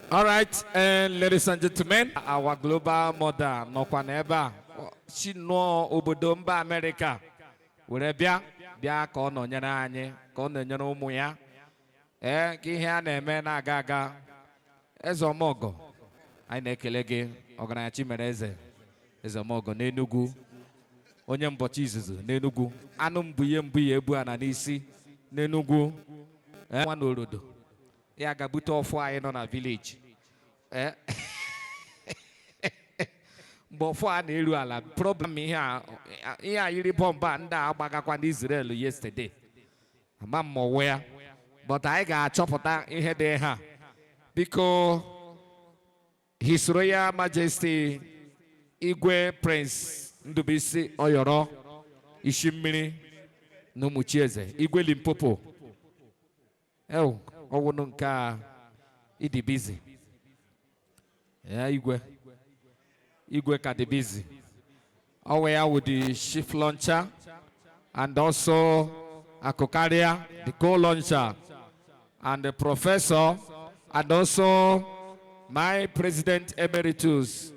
[SPEAKER 6] All right, and ladies and gentlemen, our global mother nọkwa n'ebe a, si nụọ obodo mba Amerịka were bịa, bịa ka ọ nọnyere anyị, ka ọ nọnyere ụmụ ya, ee, ka ihe a na-eme na-aga aga. Eze Ọmọgọ, anyị na-ekele gị. Ọgaranya Chimere eze, eze Ọmọgọ n'Enugu, onye mbọchị izuzu n'Enugu, anụ mbụ ihe mbụ ya ebu ana n'isi n'Enugu, ee, nwa n'orodo ya ga-bute ọfụ anyị nọ na village. Eh? Mgbe ọfọ a na-eru ala, problem ihe a, ihe a yiri bọmbụ a ndị a agbagakwa n'Israel yesterday. Ama m ma ọwụ ya, but anyị ga-achọpụta ihe dị ha. Biko, His Royal Majesty Igwe Prince Ndubuisi Oyoro Ishimmiri na Ụmụchieze, Igwe Limpopo. Ew, ọwụnụ nke a ịdị busy. Ya Igwe. Igwe ka dị busy. Ọwụ ya wụ the chief launcher and also Akukaria, the co-launcher, and the professor, and also my president emeritus,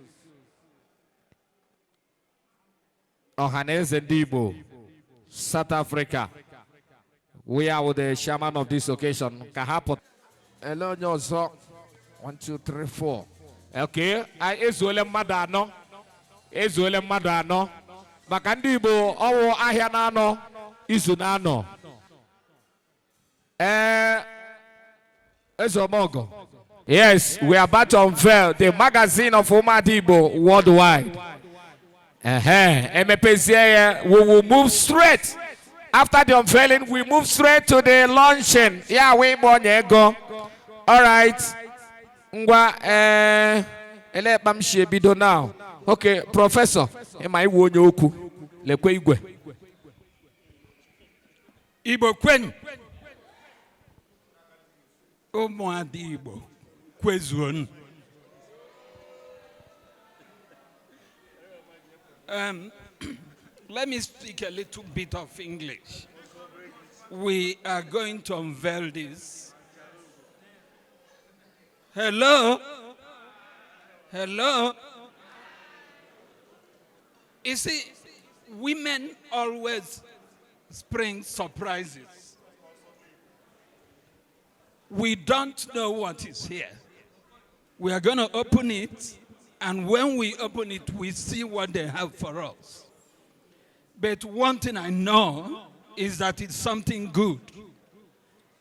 [SPEAKER 6] Ohaneze Ndigbo, South Africa. We are with the chairman of this occasion. Ka ha pụta. Ele onye ọzọ? 1, 2, 3, 4. Okay, anyị ezuole mmadụ anọ. Ezuole mmadụ anọ. Maka ndị Igbo, ọwụ ahịa na-anọ, izu na-anọ. Ee, Eze Omogo. Yes, we are about to unveil the magazine of Umuada Igbo worldwide. Emepezie ya, we will move straight. After the unveiling, we move straight to the launching. Yeah, we onye ego. All right. Ngwa, ele ekpa m si ebido now. Okay, Professor, ịma iwu onye okwu. Lekwe igwe.
[SPEAKER 10] Igbo kwenu. Ụmụada Igbo kwezuonu. Let me speak a little bit of English. We are going to unveil this. Hello? Hello? You see, women always spring surprises. We don't know what is here. We are going to open it, and when we open it, we see what they have for us. But one thing I know is that it's something good.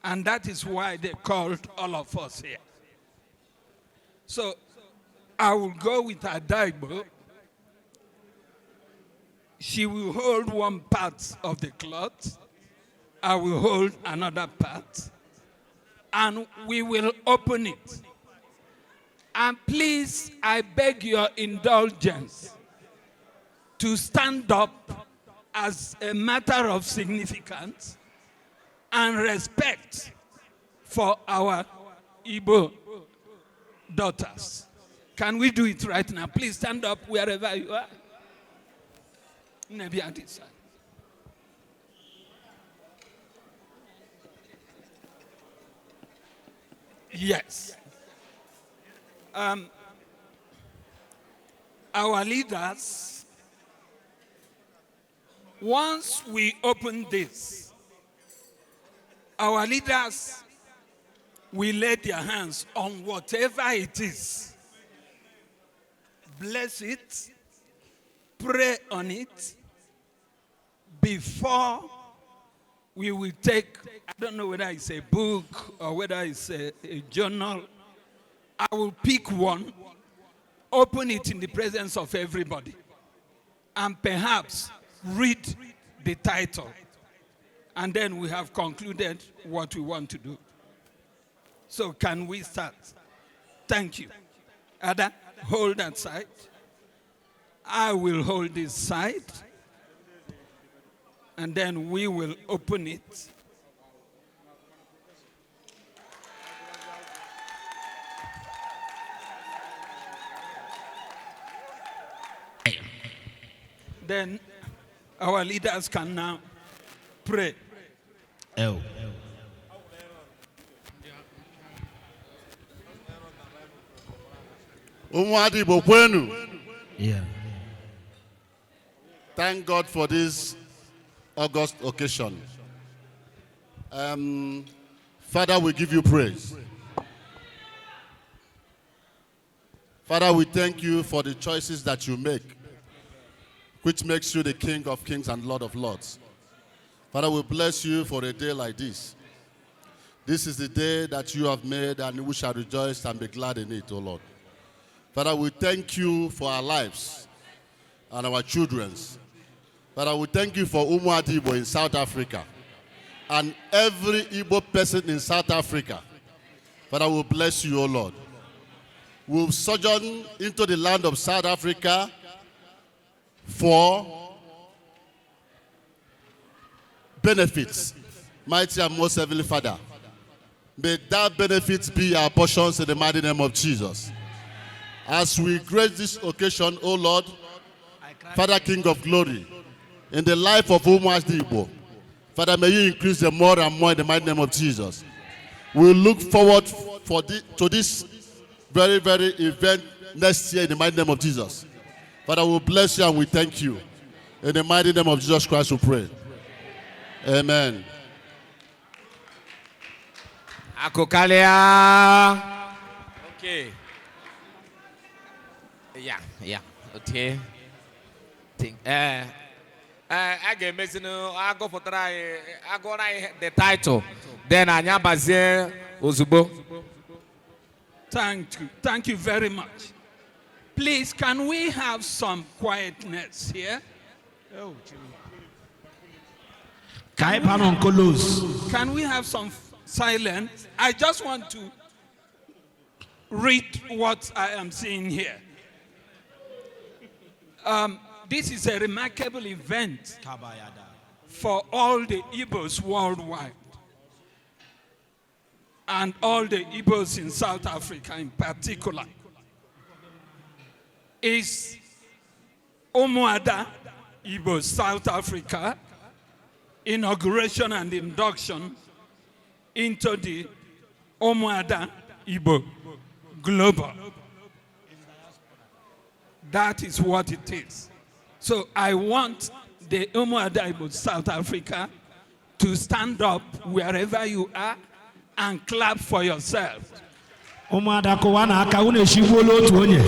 [SPEAKER 10] And that is why they called all of us here. So I will go with Adaibo. She will hold one part of the cloth. I will hold another part. And we will open it. And please, I beg your indulgence to stand up as a matter of significance and respect for our Igbo daughters. Can we do it right now? Please stand up wherever you are. Maybe at this side. Yes. Our leaders, once we open this, our leaders will lay their hands on whatever it is. Bless it, pray on it, before we will take, I don't know whether it's a book or whether it's a journal. I will pick one, open it in the presence of everybody, and perhaps read the title. And then we have concluded what we want to do. So can we start? Thank you. Ada, hold that side. I will hold this side. And then we will open it. Then our leaders can now pray.
[SPEAKER 7] Oh.
[SPEAKER 11] Ụmụada Igbo kwenu.
[SPEAKER 7] Yeah.
[SPEAKER 11] Thank God for this august occasion. Father, we give you praise. Father, we thank you for the choices that you make, which makes you the King of Kings and Lord of Lords. Father, we bless you for a day like this. This is the day that you have made, and we shall rejoice and be glad in it, O Lord. Father, we thank you for our lives and our children's. Father, we thank you for Umuada Igbo in South Africa and every Igbo person in South Africa. Father, we bless you, O Lord. We've sojourned into the land of South Africa for benefits. Mighty and most heavenly Father, may that benefit be our portions in the mighty name of Jesus. As we grace this occasion, O Lord, Father, King of glory, in the life of Umuada Igbo, Father, may you increase them more and more in the mighty name of Jesus. We look forward to this very, very event next year in the mighty name of Jesus. Father, we bless you and we thank you. In the mighty name of Jesus Christ, we pray. Amen.
[SPEAKER 6] Akụkalịa. Okay. Yeah, okay. Think, a ga-emezinu agụpụtara anyị, agụrụ anyị the title, then anyị abazie ozugbo.
[SPEAKER 10] Thank you. Thank you very much. Please, can we have some quietness here?
[SPEAKER 7] Ka anyị panụ nkolos.
[SPEAKER 10] Can we have some silence? I just want to read what I am seeing here. This is a remarkable event for all the Igbos worldwide and all the Igbos in South Africa in particular. Is Umuada Igbo South Africa inauguration and induction into the Umuada Igbo Global. That is what it is. So I want the Umuada Igbo South Africa to stand up wherever you are and clap for yourself.
[SPEAKER 7] Ụmụada, kụwa na aka unu. Eshigbuola otu onye,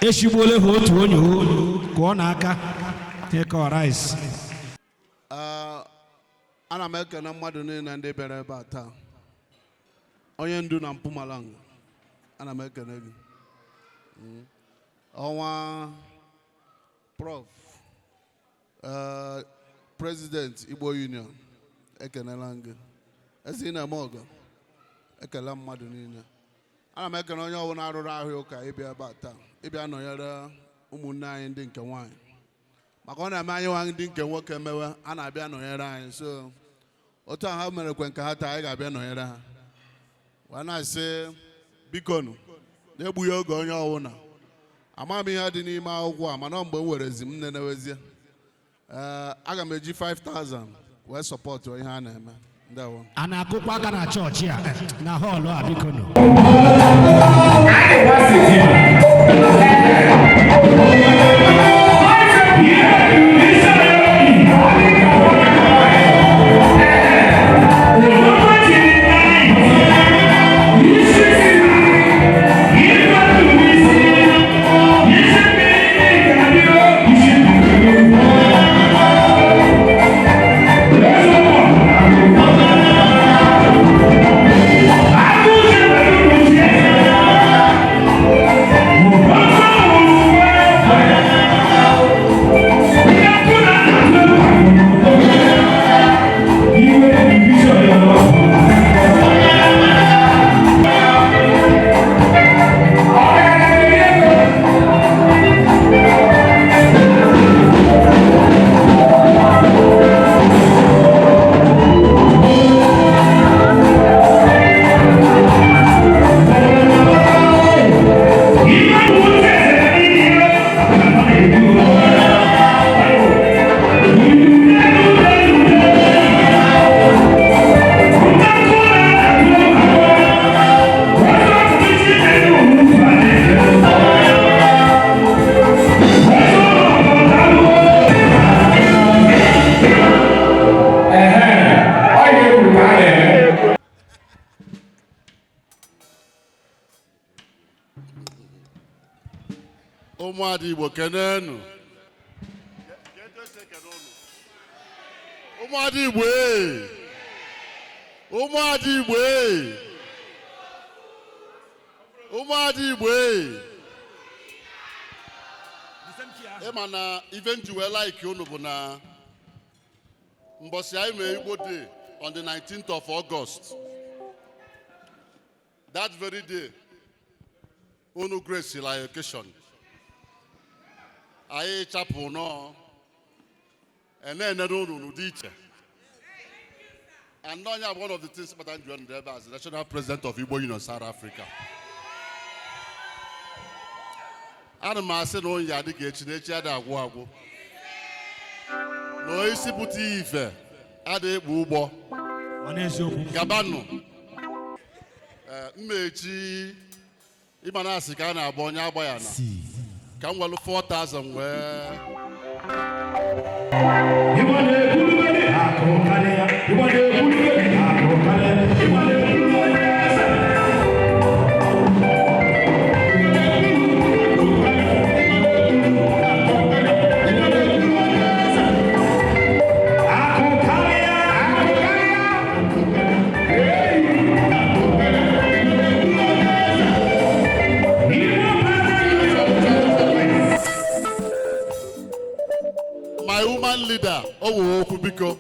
[SPEAKER 7] eshigbuola ha otu onye o. Kụọ n'aka. Take our rice.
[SPEAKER 4] Ana m ekene mmadụ niile ndị bịara ebe a taa. Onye ndu na Mpumalanga, ana m ekene gị. Ọnwa Prof, President Igbo Union, ekenela m gị. Eze ị na-eme ọgọ, ekele mmadụ niile. Ana m ekene onye ọbụla arụrụ ahịa ụka ịbịa ebe a taa, ịbịa nọnyere ụmụnne anyị ndị nke nwaanyị, maka ọ na-eme anyị nwa ndị nke nwoke mewe, a na-abịa nọnyere anyị. So otu a ha merekwe nke ha taa, anyị ga-abịa nọnyere ha, wee na-asị bikonu, na-egbughị oge onye ọbụla. Ama m ihe dị n'ime akwụkwọ a, mana ọ mgbe m werezi m nenewezie, ee, aga m eji 5000 wee support ihe a na-eme. Ndewo.
[SPEAKER 7] A na-akụkwa aka na chọọchị a, na hall a, biko nụ.
[SPEAKER 11] Ụmụada Igbo, kenenu. Ụmụada Igbo ee! Ụmụada Igbo ee! Ụmụada Igbo ee. Ịma na ife nji wee like unu bụ na mbọsị anyị mee Igbo Day on the 19th of August. That very day, unu grace la occasion. Anyị chapụ nọọ ene-enere unu n'ụdị iche. And onye one of the things kpatara nji wee nọdụ ebe as the national president of Igbo Union South Africa. Ana m asị na onye adị ka echi na echi adị agwụ agwụ. Na onye isi pụta ife adị ekpu ụgbọ. Gabanụ. Mma echi ịma na asị ka a na-agba onye agba ya na ka m welụ 4,000 wee.
[SPEAKER 8] Igbo na-ekwulubere akụ karịa, Igbo na-ekwulubere akụ karịa, Igbo na-ekwulubere eze. Akụ karịa, akụ karịa.
[SPEAKER 11] My woman leader, o nwere okwu biko.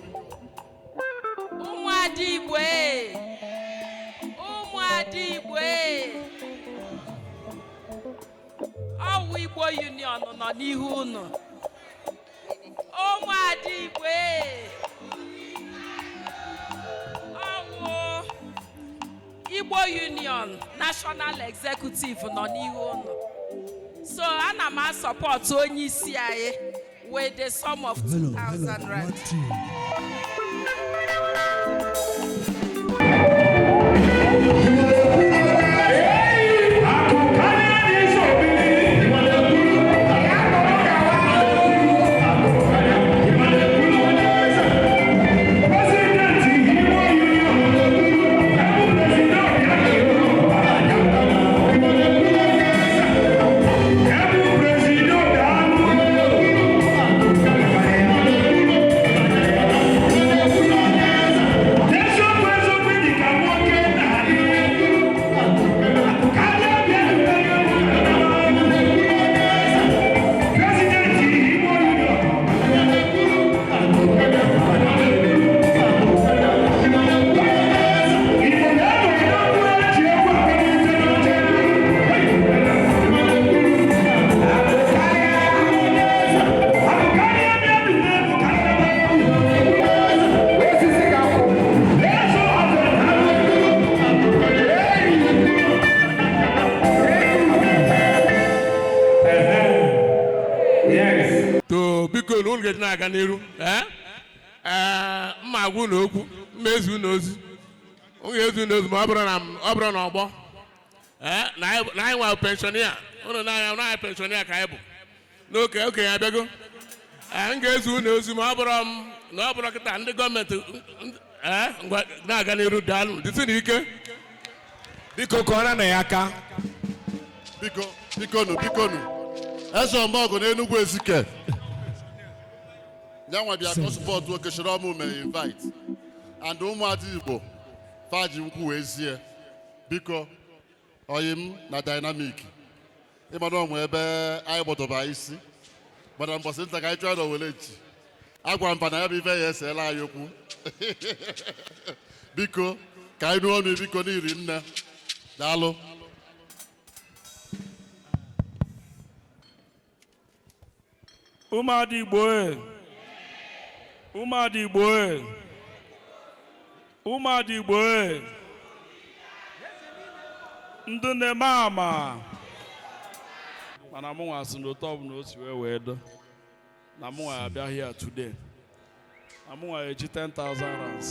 [SPEAKER 12] Ụmụada Igbo ee! Ụmụada Igbo ee! Ọwụ Igbo Union nọ n'ihu unu. Ụmụada Igbo ee! Ọwụ Igbo Union National Executive nọ n'ihu unu. So ana m asọpọtụ onye isi anyị with the sum of 2,000 rand.
[SPEAKER 5] To biko na unu ga-eji na-aga n'iru ee ee mma agwa unu okwu mma ezi unu ozi unu ga-ezi unu ozi ma ọ bụrụ na ọ bụrụ na ọgbọ ee na anyị nwa pensioner unu na-anya na anyị pensioner ka anyị bụ n'oke okenye abịago ee m ga-ezi unu ozi ma ọ bụrụ m na ọ bụrụ kịta ndị gọọmenti ee ngwa na-aga n'iru daalụ dịtụ n'ike.
[SPEAKER 6] Biko kụọrọ na ya aka.
[SPEAKER 11] Biko bikonu bikonu eze ọmọgụ na Enugu Ezike ya nwa bịa ka support okechiri ọmụ mere invite and ụmụada Igbo faji nkwụ wee zie biko oyi m na dynamic ịmara onwe ebe anyị gbọdọba isi mana mbọsị nta ka anyị chọọ na owere nchi agwa mba na ya bụ ife ya eseela anyị okwu biko ka anyị nụ ọnụ biko n'iri nne daalụ.
[SPEAKER 13] Ụmụada Igbo e! Ụmụada Igbo e! Ụmụada Igbo e! Ndị na-eme ama mana mụnwa sị na otu ọbụla o si wee do na mụnwa abịa here today na mụnwa eji 10,000 rands.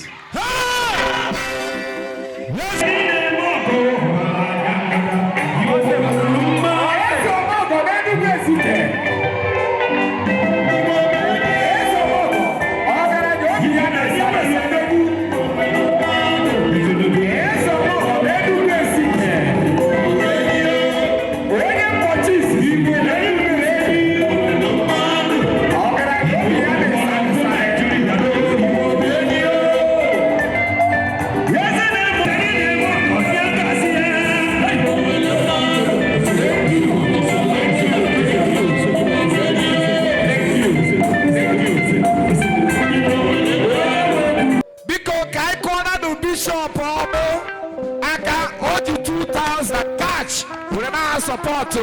[SPEAKER 8] Yes,
[SPEAKER 6] Na-support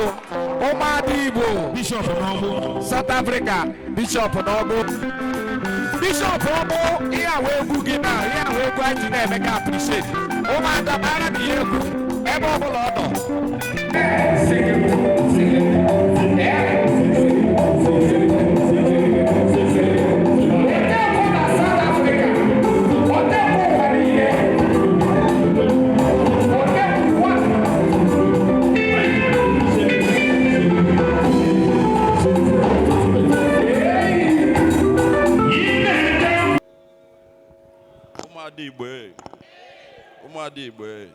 [SPEAKER 6] ụmụada Igbo
[SPEAKER 8] Bishop n'ọgbụ
[SPEAKER 6] South Africa. Bishop n'ọgbụ, Bishop ọgbụ, ihe awa egwu gị na ihe awa egwu anyị ji na-eme ka appreciate ụmụada mara na ihe egwu ebe ọ bụla ọ nọ.
[SPEAKER 13] Ụmụada Igbo e. Ụmụada Igbo e.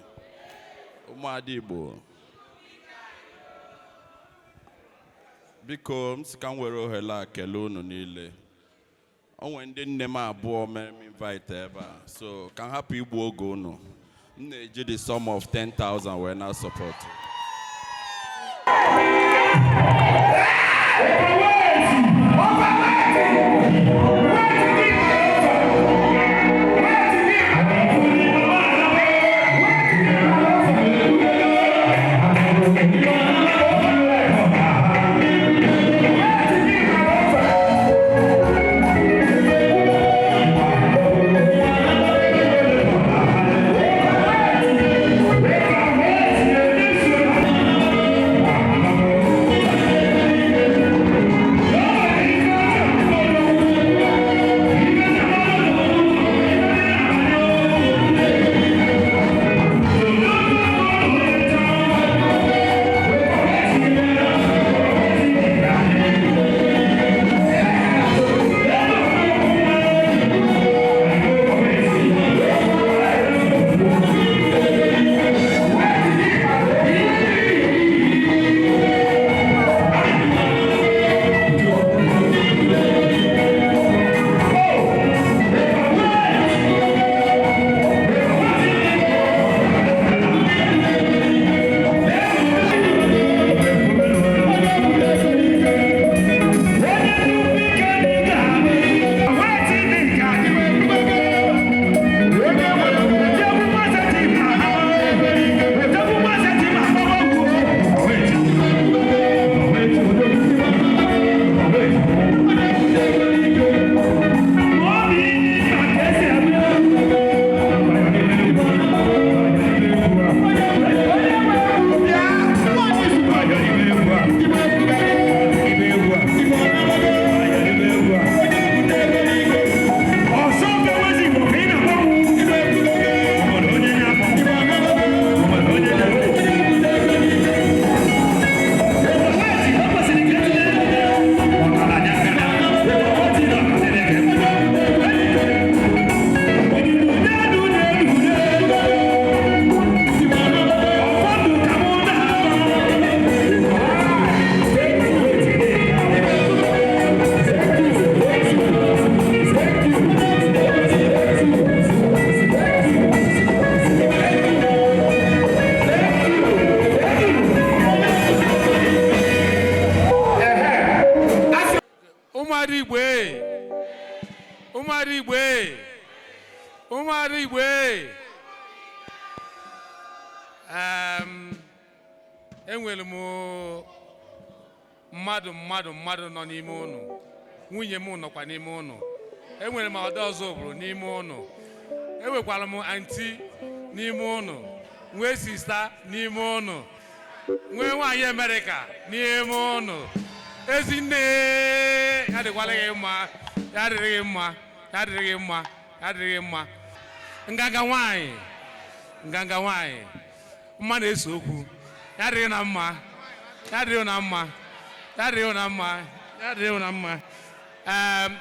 [SPEAKER 13] Ụmụada Igbo, biko, m sị ka m were ohere a kelee unu niile. O nwere ndị nne m abụọ mere m invite ebe a, so ka m hapụ igbu oge unu. M na-eji the sum of 10,000 wee na support.
[SPEAKER 5] Ụmụada Igbo e! Ụmụada Igbo e! Ụmụada Igbo e! Enwere m mmadụ nọ n'ime ụnụ. Nwunye m nọkwa n'ime ụnụ. Enwere m ọda ọzọ obodo n'ime ụnụ. Enwekwara m aunty n'ime ụnụ, nwee sister n'ime ụnụ, nwee nwaanyị Amerịka n'ime ụnụ. Ezinne, ya dịkwala gị mma, ya dịrị gị mma, ya dịrị gị mma, ya dịrị gị mma. Nganga nwaanyị, nganga nwaanyị, mma na-ese okwu. Ya dịrị na mma, ya dịrị na mma, ya dịrị na mma, ya dịrị na mma.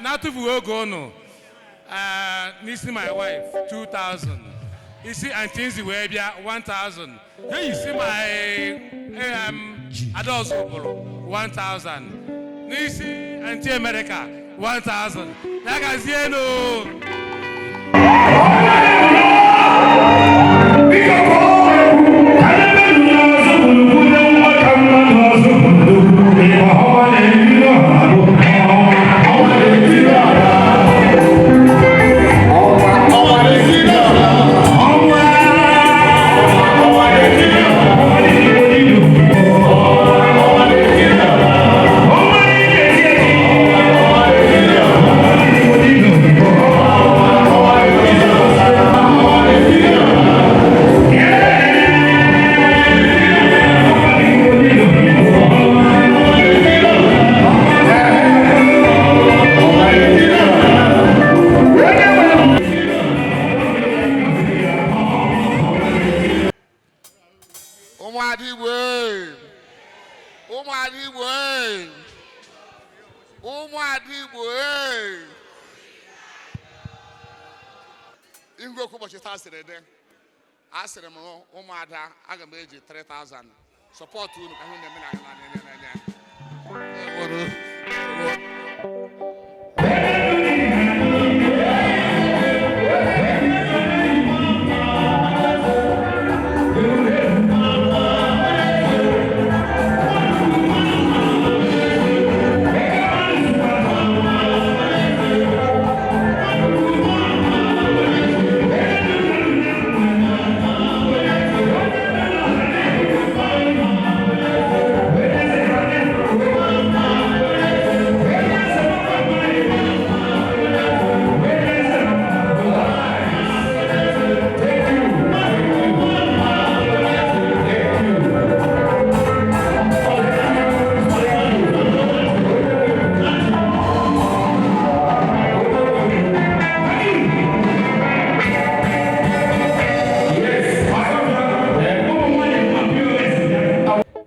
[SPEAKER 5] Na-atụfughị oge ụnụ, n'isi my wife 2000, isi Aunty Nzi wee bịa 1000, isi my Adaọzọ bụrụ 1000, n'isi Aunty America 1000. Ya gazienụ.
[SPEAKER 8] Ọnwa.
[SPEAKER 14] Ụmụada Igbo ee! Ụmụada Igbo ee! Ihu okwu ụbọchị taa sịrị dị, a sịrị m ụmụada, aga m eji 3000 support unu ka ihe na-eme na na na na.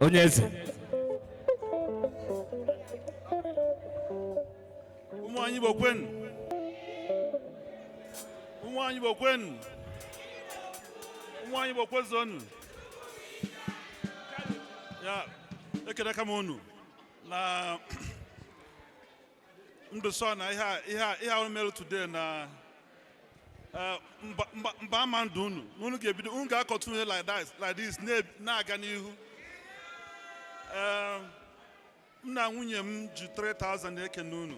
[SPEAKER 6] Onye eze.
[SPEAKER 15] Ụmụ anyị Igbo kwenu. Ụmụ anyị Igbo kwenu. Ụmụ anyị Igbo kwezonu. Ya ekele ka m unu na ndụ sọ na ihe a ihe a ihe a unu mere today na mba mba mba ama ndụ unu na unu ga-ebido, unu ga-akọtụ like that, like this, na-aga n'ihu. M na nwunye m ji 3000 ekene unu.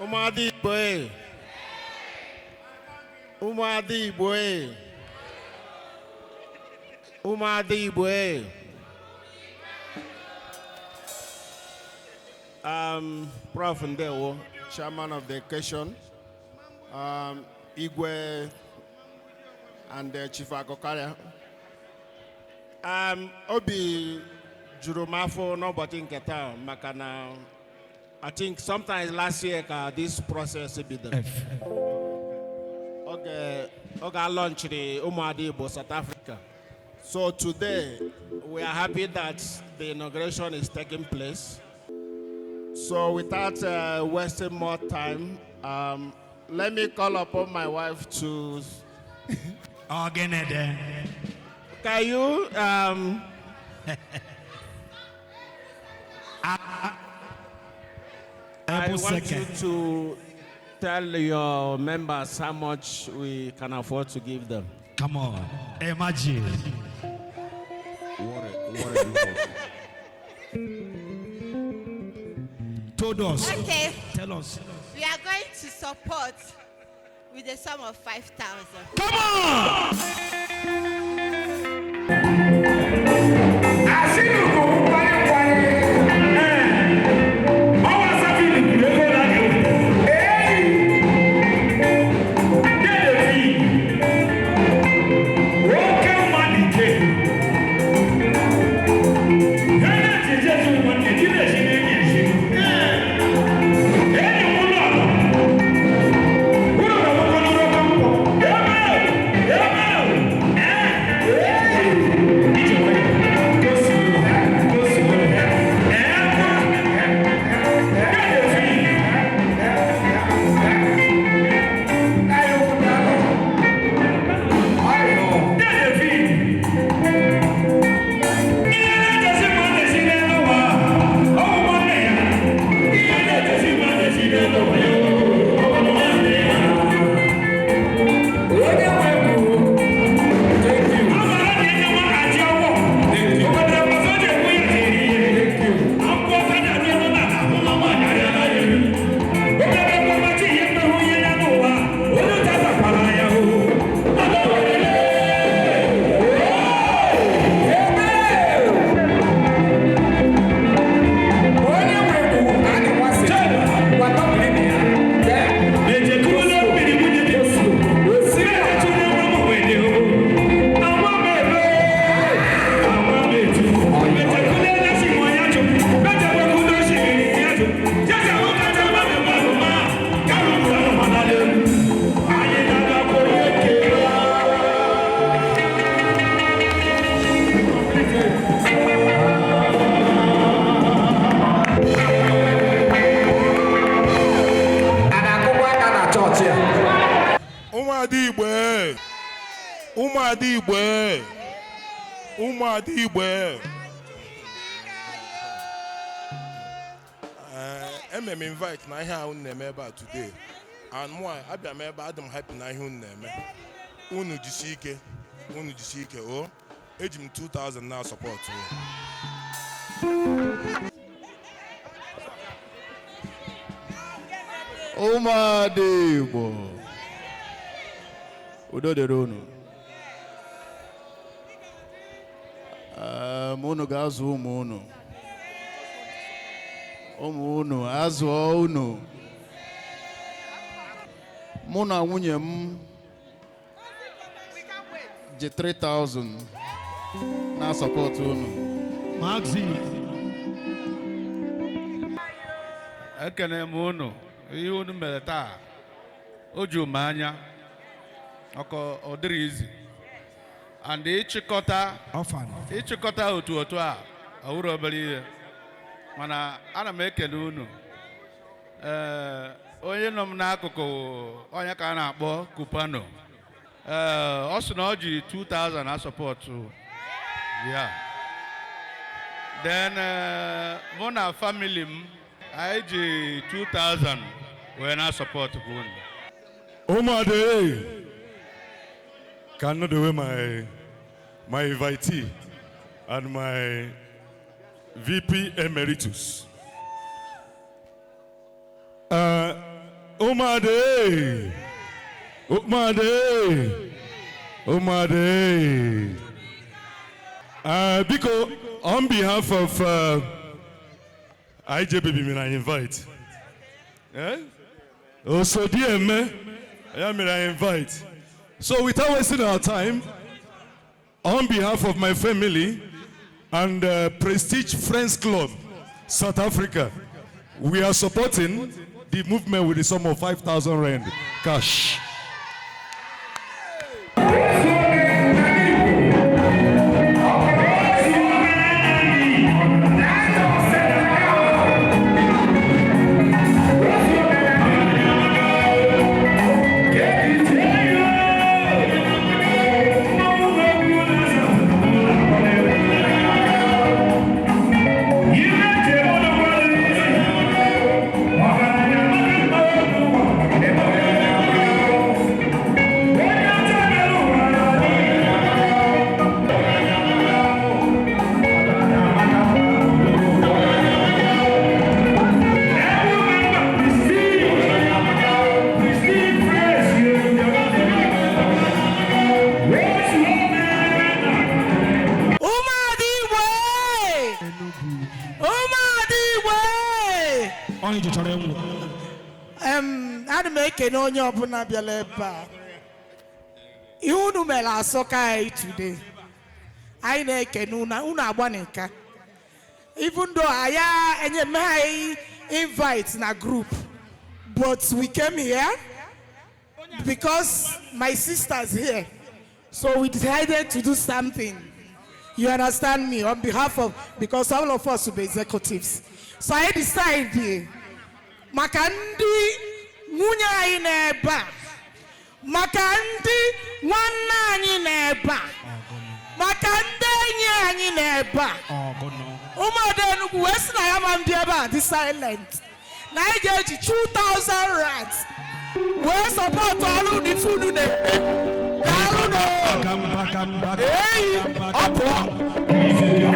[SPEAKER 16] Ụmụada Igbo e! Ụmụada Igbo e! Ụmụada Igbo e! Prof Ndewo, chairman of the occasion, Igwe and Chief Akokaria. Obi juru m afọ n'ụbọchị nke taa maka na I think sometimes last year ka this process bidoro. Oge a launchiri Ụmụada Igbo South Africa. So today, we are happy that the inauguration is taking place. So without wasting more time, let me call upon my wife to...
[SPEAKER 7] Ogenede.
[SPEAKER 16] Can you... I
[SPEAKER 7] Apple
[SPEAKER 16] want
[SPEAKER 7] second.
[SPEAKER 16] you to tell your members how much we can afford to give them.
[SPEAKER 7] Come on, imagine.
[SPEAKER 1] What a
[SPEAKER 7] Told us.
[SPEAKER 17] Okay.
[SPEAKER 7] Tell us.
[SPEAKER 17] We are going to support with a sum of 5,000.
[SPEAKER 7] Come on!
[SPEAKER 18] Ụmụada Igbo e! Ụmụada Igbo e! Eh, eme m invite na ihe a unu na-eme ebe a today, and mụ abịa m ebe a, adị m happy na ihe unu na-eme. Unu jisie ike, unu jisie ike. O eji m 2000 na support unu.
[SPEAKER 19] Ụmụada Igbo, udo dịrị unu. Unu ga-azụ ụmụ unu, ụmụ unu azụọ unu. Mụ na nwunye m ji 3000 na support unu.
[SPEAKER 8] Maxi.
[SPEAKER 20] Ekene m unu. Ihe unu mere taa o ju m anya ọkọ. Ọ dịrị izi and ịchịkọta otu a, ọ wụrụ obere ihe, mana ana m ekele unu. Ee, onye nọ m n'akụkụ, onye ka a na-akpọ Kupano, ee, ọ sị na ọ ji 2000 a support ya. Then mụ na family m, anyị ji 2000 wee na support unu.
[SPEAKER 18] Ụmụada, cannot the way my invitee and my VP Emeritus. Ụmụada, Ụmụada, Ụmụada. Biko, on behalf of IJ Baby, may I invite? Eh? Osodieme, I may I invite. So without wasting our time, on behalf of my family and Prestige Friends Club, South Africa, we are supporting the movement with the sum of 5,000 rand cash.
[SPEAKER 3] Ụmụada Igbo! Ụmụada Igbo!
[SPEAKER 8] Onye ji chọrọ ịnwụ.
[SPEAKER 3] Ana m ekene onye ọbụla bịara ebe a. Ihe unu mere asọka anyị today. Anyị na-ekene unu, unu agbanika. Even though anyị enye anyị invite na group, but we came here because my sister's here. So we decided to do something. You understand me? On behalf of, because all of us will be executives. So I decided, maka ndị nwunye anyị n'ebe a, maka ndị nwanne anyị n'ebe a, maka ndị enyi anyị n'ebe a, ụmụada Enugu wee sị na ya ma ndị ebe a dị silent, na anyị ga-eji 2000 rands wee support ọrụ n'ife unu na-eme. Daalụ nụ. Eyi, ọ pụọ.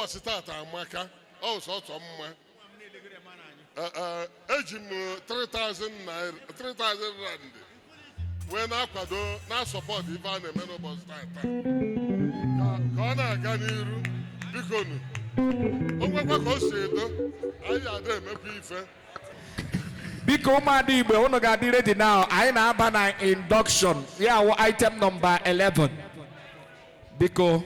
[SPEAKER 21] Ụbọchị tata amaka, ọ sọsọ mma. Eji m 3000 naira, 3000 rand wee na-akwado na-support ife a na-eme n'ụbọchị tata ka ọ na-aga n'iru. Biko nu, o nwekwa ka o si edo anyị ada emekwa ife.
[SPEAKER 6] Biko, ụmụada Igbo, unu ga-adị ready now. Anyị na-aba na induction ya wụ item number 11. Biko.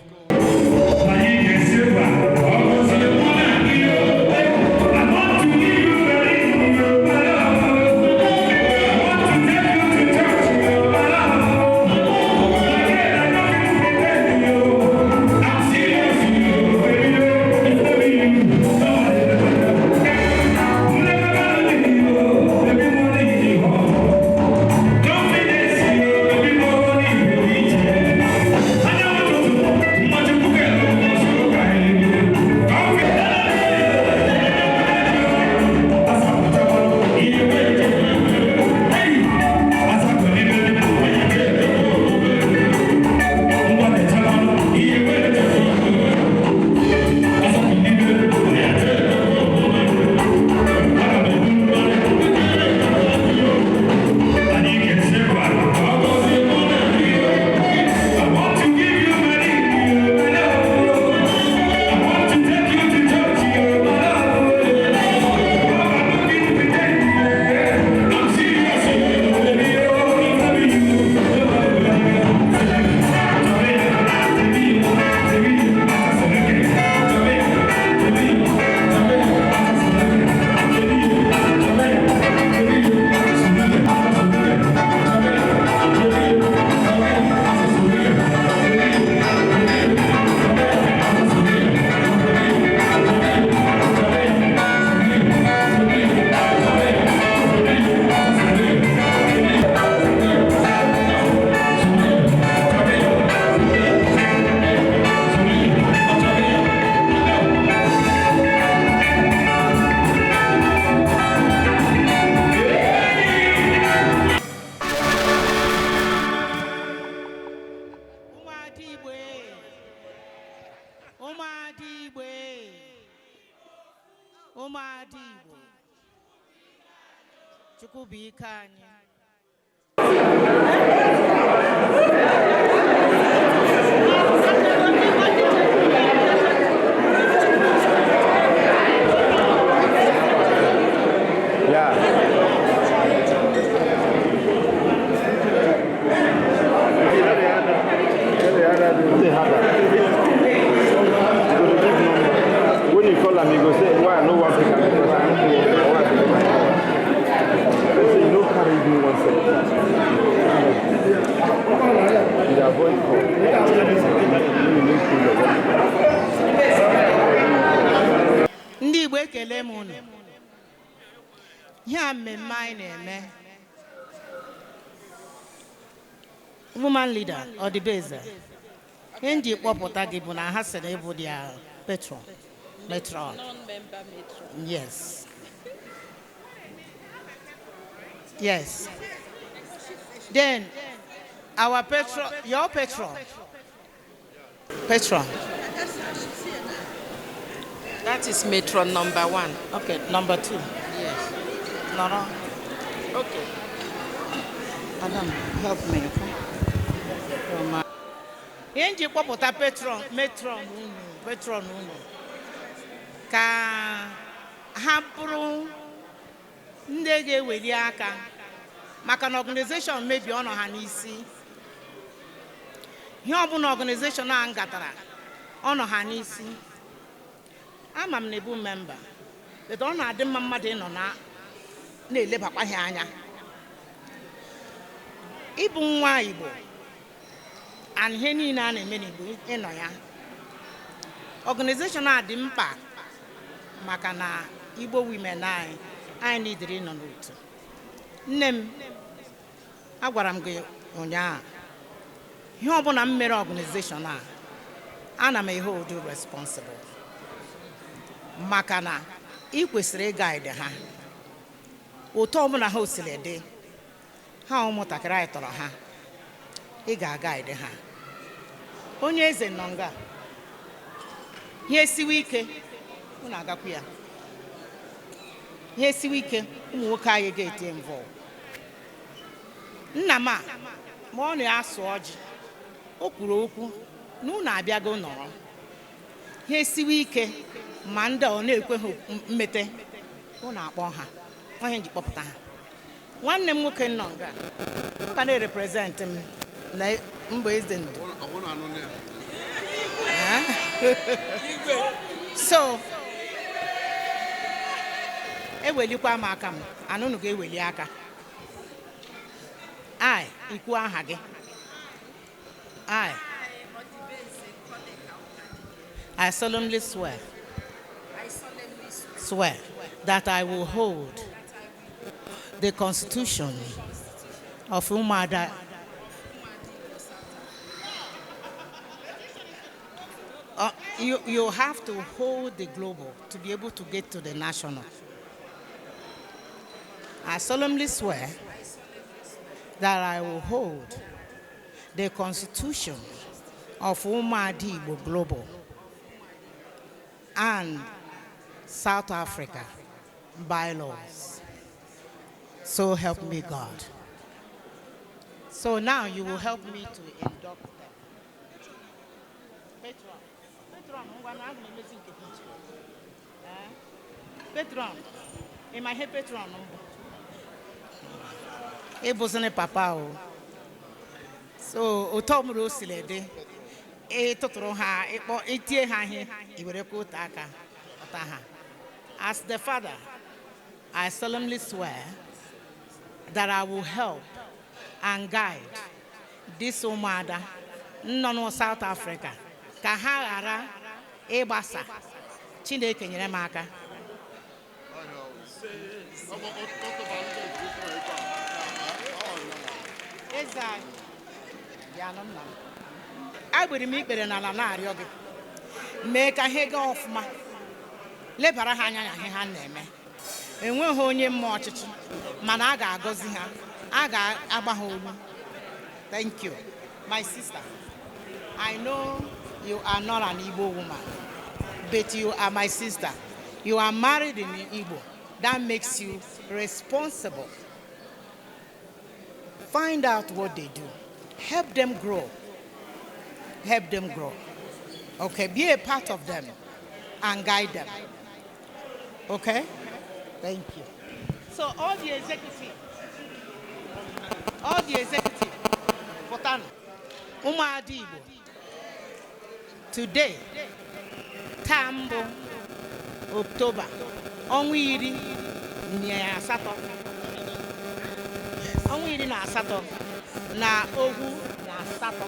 [SPEAKER 3] Ụmụada Igbo e! Ụmụada Igbo e! Ụmụada Igbo, Chukwu bụ ike anyị.
[SPEAKER 22] When you call am, you go say, "Why I no wan pick am because I no know why I pick am." They say you no carry me 1 second. You dey avoid call. You no pull your
[SPEAKER 3] Ndị Igbo, ekele m unu. Ihe a mmemme anyị na-eme, woman leader Ọdịbeze, ihe m ji kpọpụta gị bụ na ha sị na ịbụ their patron, matron.
[SPEAKER 12] Non-member matron.
[SPEAKER 3] Yes. Then our patron, your patron, patron.
[SPEAKER 12] That is matron number one.
[SPEAKER 3] Okay, number two.
[SPEAKER 12] Yes.
[SPEAKER 3] No. Okay. Adam, help me, okay? Ihe m ji kpọpụta patron, matron unu, patron unu, ka ha bụrụ ndị ga-eweli aka maka na organization mebie, ọnọ ha n'isi. Ihe ọbụla organization a gatara, ọnọ ha n'isi. Ama m na ebu member, but ọ na-adị mma mmadụ ịnọ na na-elebakwa ha anya. Ịbụ nwa Igbo and ihe niile a na-eme n'Igbo, ịnọ ya, organization a dị mkpa maka na Igbo women anyị, anyị nidiri ịnọ n'otu. Nne m, agwara m gị ụnyaahụ, ihe ọbụla m mere organization a, ana m hold you responsible maka na ị kwesịrị ịguide ha otu ọbụla ha osiri dị. Ha ụmụntakịrị anyị tọrọ ha, ị ga-aguide ha. Onye eze nọ nga. Ihe esiwe ike, unu agakwu ya. Ihe esiwe ike, ụmụ nwoke anyị ga-ete involve. Nna m a, ma ọ na-asụ ọjị, o kwuru okwu na unu abịago nọrọ. Ihe esiwe ike, ma ndị ọ na-ekweghị mmete, unu akpọ ha, onye ji kpọpụta ha. Nwanne m nwoke nọ nga, ọ ga na-erepresent m na mba eze ndụ. So, ewelikwa m aka m, anụnụ ga-eweli aka. I, ikwu aha gị. I solemnly swear that I will hold the Constitution of Umuada. You have to hold the global to be able to get to the national. I solemnly swear that I will hold the Constitution of Umuada Igbo Global and South Africa bylaws. So help me God. So now you will help me to induct them. Patron. Patron, in my head, patron. Ebozone papa o. So otomro silede. E totoro ha, e etie ha he, iwere ko taka. As the father, I solemnly swear that I will help and guide this Umuada nọ na South Africa ka ha ghara ịgbasa. Chineke nyere m aka. Eze anyị, bịa nụ nna m. Agbere m ikpere n'ala na-arịọ gị, mee ka ihe gaa ọfụma, lebara ha anya na ihe ha na-eme. Enweghị onye mma ọchịchị, mana a ga-agọzi ha, a ga-agba ha olu. Thank you. My sister, I know you are not an Igbo woman, but you are my sister. You are married in Igbo. That makes you responsible. Find out what they do. Help them grow. Help them grow. Okay, be a part of them and guide them. Okay? Thank you. So all the executive, Potano, Umuada Igbo, today, Tambo, October, ọnwa iri na asatọ, ọnwa iri na asatọ, na ohu na asatọ,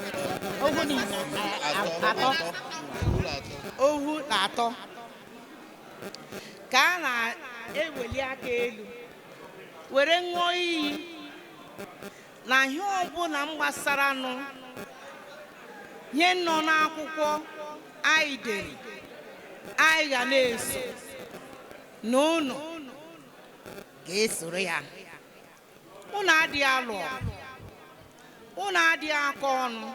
[SPEAKER 3] ohu na atọ, ohu na atọ, ka a na-eweli aka elu, were ṅụọ iyi na ihe ọbụla m gbasara nụ, ihe nọ n'akwụkwọ anyị dere, anyị ga na-eso, na unu ga-esoro ya. Unu adịghị alụ ọgụ, unu adịghị akọ ọnụ,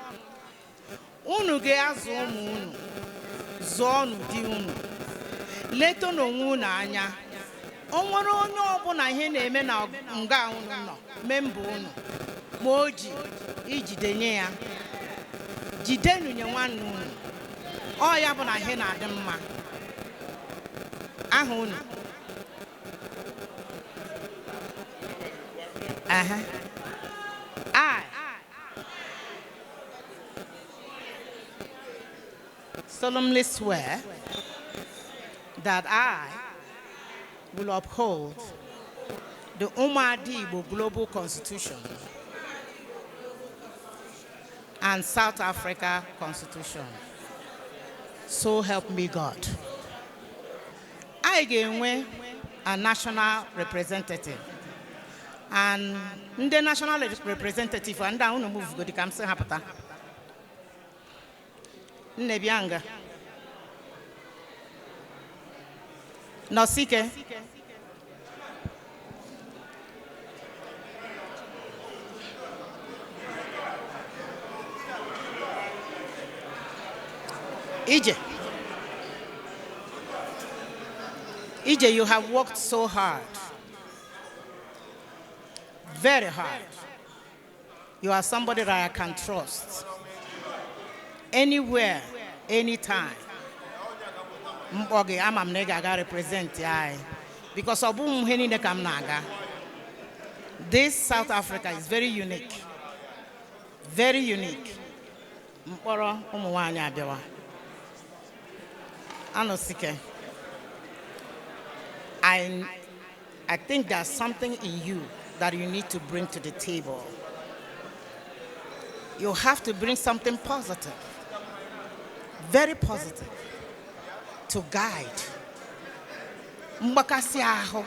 [SPEAKER 3] unu ga-azụ ụmụ unu, zụọ unu di unu, leta n'onwe unu anya. O nwere onye ọbụla ihe na-eme na nga unu nọ, memba unu, ma o ji ijide nye ya, jidenu nye nwanne unu. Ọ ya bụ na ihe na-adị mma. Aha unu. I solemnly swear that I will uphold the Umuada Igbo Global Constitution and South Africa Constitution. So help me God. I ga-enwe a national representative. And the national representative, and I want to move go ka m sị ha pụta. Nne bịa nga. Nọsike. Ije. EJ, you have worked so hard. Very hard. You are somebody that I can trust. Anywhere, anytime. Mkpọ gị, ama m na ị ga-aga represent anyị. Because ọ bụghị ihe niile ka m na-aga. This South Africa is very unique. Very unique. Mkpọrọ ụmụ nwaanyị abịawa. Anosike, I think there's something in you that you need to bring to the table. You have to bring something positive, very positive, to guide. Mgbakasị ahụ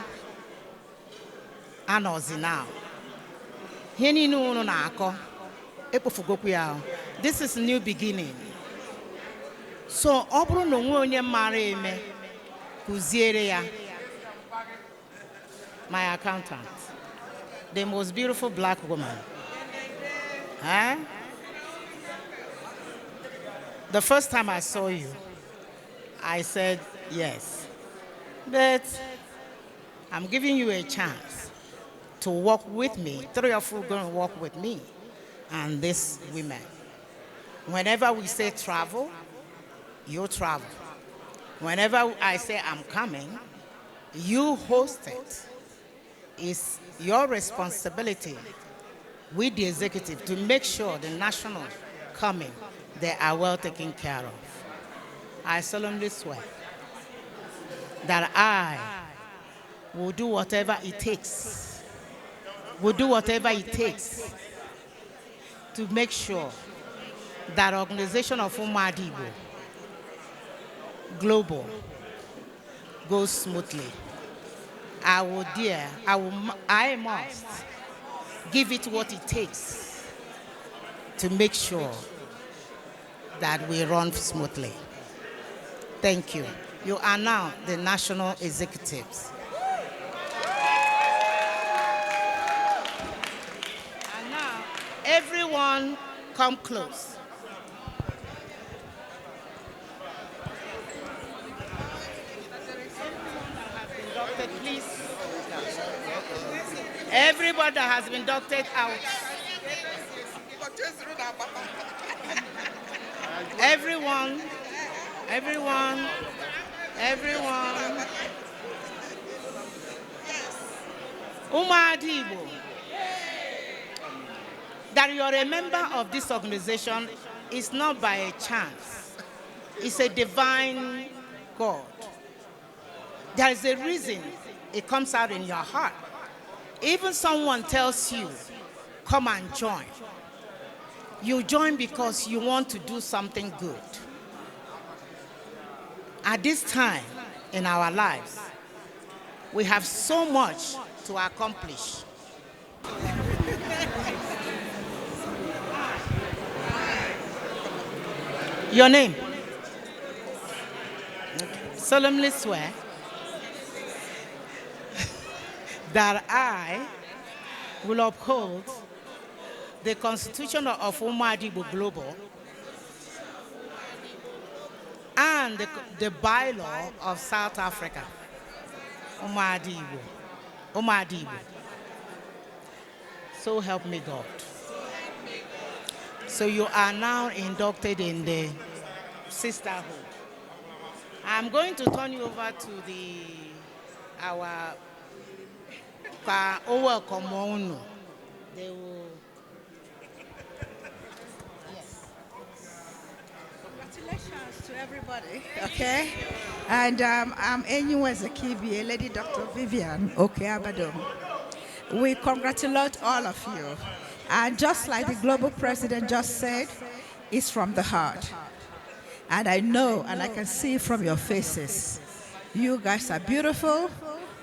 [SPEAKER 3] anọzi now. Ihe niile unu na-akọ, ekpofugokwu ya ahụ. This is new beginning. So ọ bụrụ na onwe onye maara eme, kụziere ya. My accountant, the most beautiful black woman. Huh? The first time I saw you, I said yes. But I'm giving you a chance to work with me. Three of you are going to work with me and these women. Whenever we say travel, you travel. Whenever I say I'm coming, you host it. It's your responsibility with the executive to make sure the national coming, they are well taken care of. I solemnly swear that I will do whatever it takes, will do whatever it takes to make sure that organization of Umuada Igbo Global goes smoothly. I will dare, I will, I must give it what it takes to make sure that we run smoothly. Thank you. You are now the national executives. And now, everyone come close. Please. Everybody that has been doctored out. Everyone, everyone, everyone. Umuada Igbo, that you are a member of this organization is not by a chance. It's a divine God. There is a reason it comes out in your heart. Even someone tells you, come and join. You join because you want to do something good. At this time in our lives, we have so much to accomplish. Your name? Solemnly swear that I will uphold the Constitution of Umuada Igbo Global and the bylaw of South Africa. Umuada Igbo. Umuada Igbo. So help me God. So you are now inducted in the sisterhood. I'm going to turn you over to our ka o welcome unu. They will. Yes.
[SPEAKER 2] Congratulations to everybody. Okay. And I'm Enyiwe Zakibi, Lady Dr. Vivian Okeabado. We congratulate all of you. And just like the global president just said, it's from the heart. And I know and I can see from your faces, you guys are beautiful,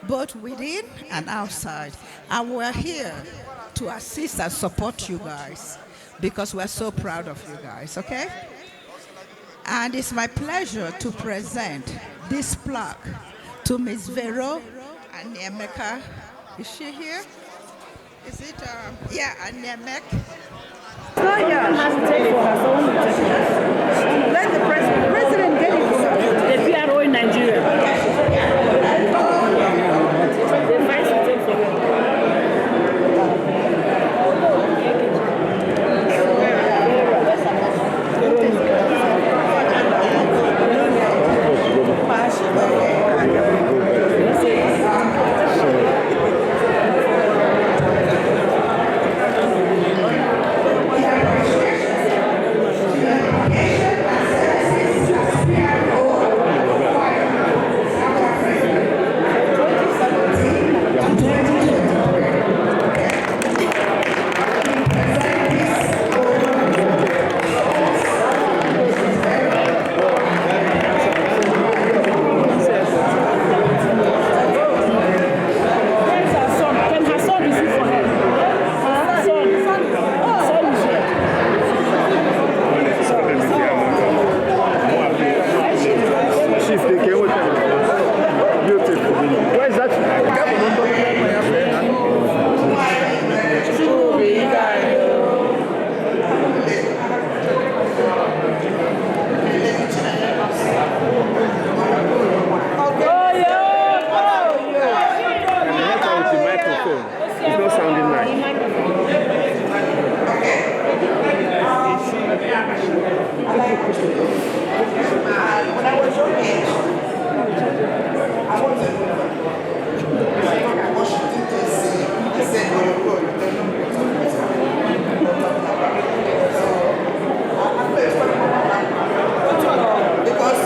[SPEAKER 2] both within and outside. And we're here to assist and support you guys because we're so proud of you guys, okay? And it's my pleasure to present this plaque to Ms. Vero Aniemeka. Is she here? Is it? Yeah, Aniemek.
[SPEAKER 9] Let the president get it. The PRO in Nigeria. And when I was your age, I was a woman. What she did just say, I said, when you go, you don't know what you're talking about. So, I'm very sorry for my because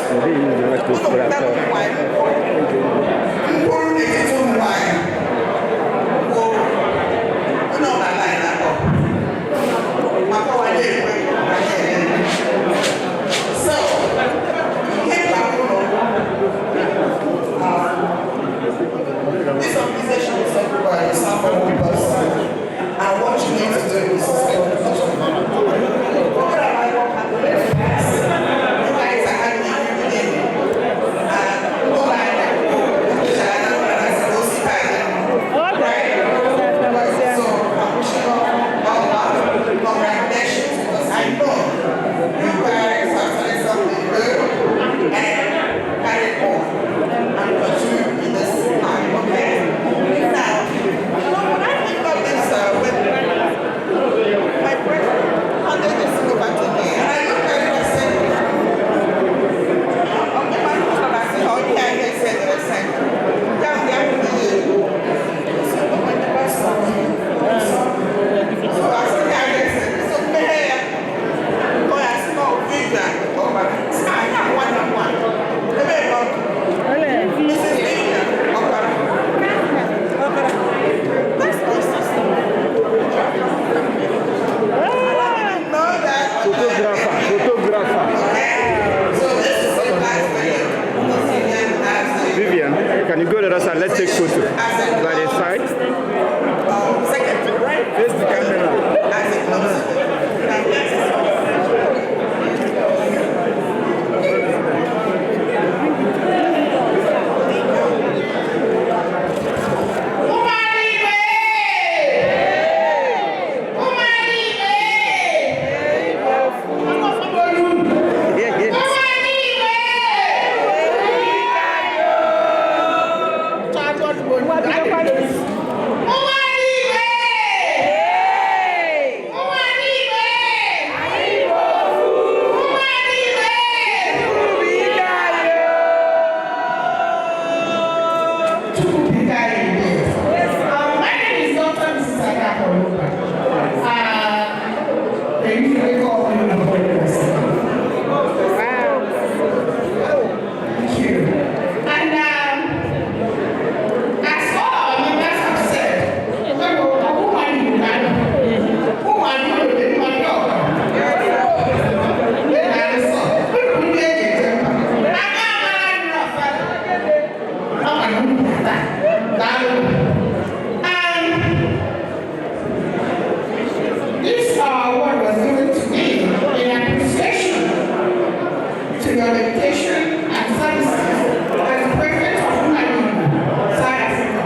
[SPEAKER 9] this organization is everybody, it's not for one person. And what you need to do is forget about what happened in the past. You guys are having a new beginning. And all I know, right? So I'm wishing you all luck, congratulations, because I know you guys have started something good and carry on and continue in this line, okay? Now, you know, when I think of this, when my friend handed this over to me, and I looked at it and said, okay, my husband, I said, oh, yeah, he said, I said, yeah, yeah, yeah. So, oh, my pastor. So I said, yeah, he said, so, yeah, oh, I said, oh, Vivian, oh, my, I have one on one. This is Vivian. That's my sister. I didn't know that.
[SPEAKER 22] Photographer, photographer.
[SPEAKER 9] So this is the class for you.
[SPEAKER 22] Vivian, can you go to the other side? Let's take photo. By the side.
[SPEAKER 9] Second, right?
[SPEAKER 22] Face the camera.
[SPEAKER 9] As it looks.
[SPEAKER 3] My name is Dr. Mrs. Adaka Oluba. They usually call me the boy person. Wow. Thank you. And as all our members have said, who are you? Who are you? This award was given to me in appreciation to your dedication and services as the president of Umani, South Africa,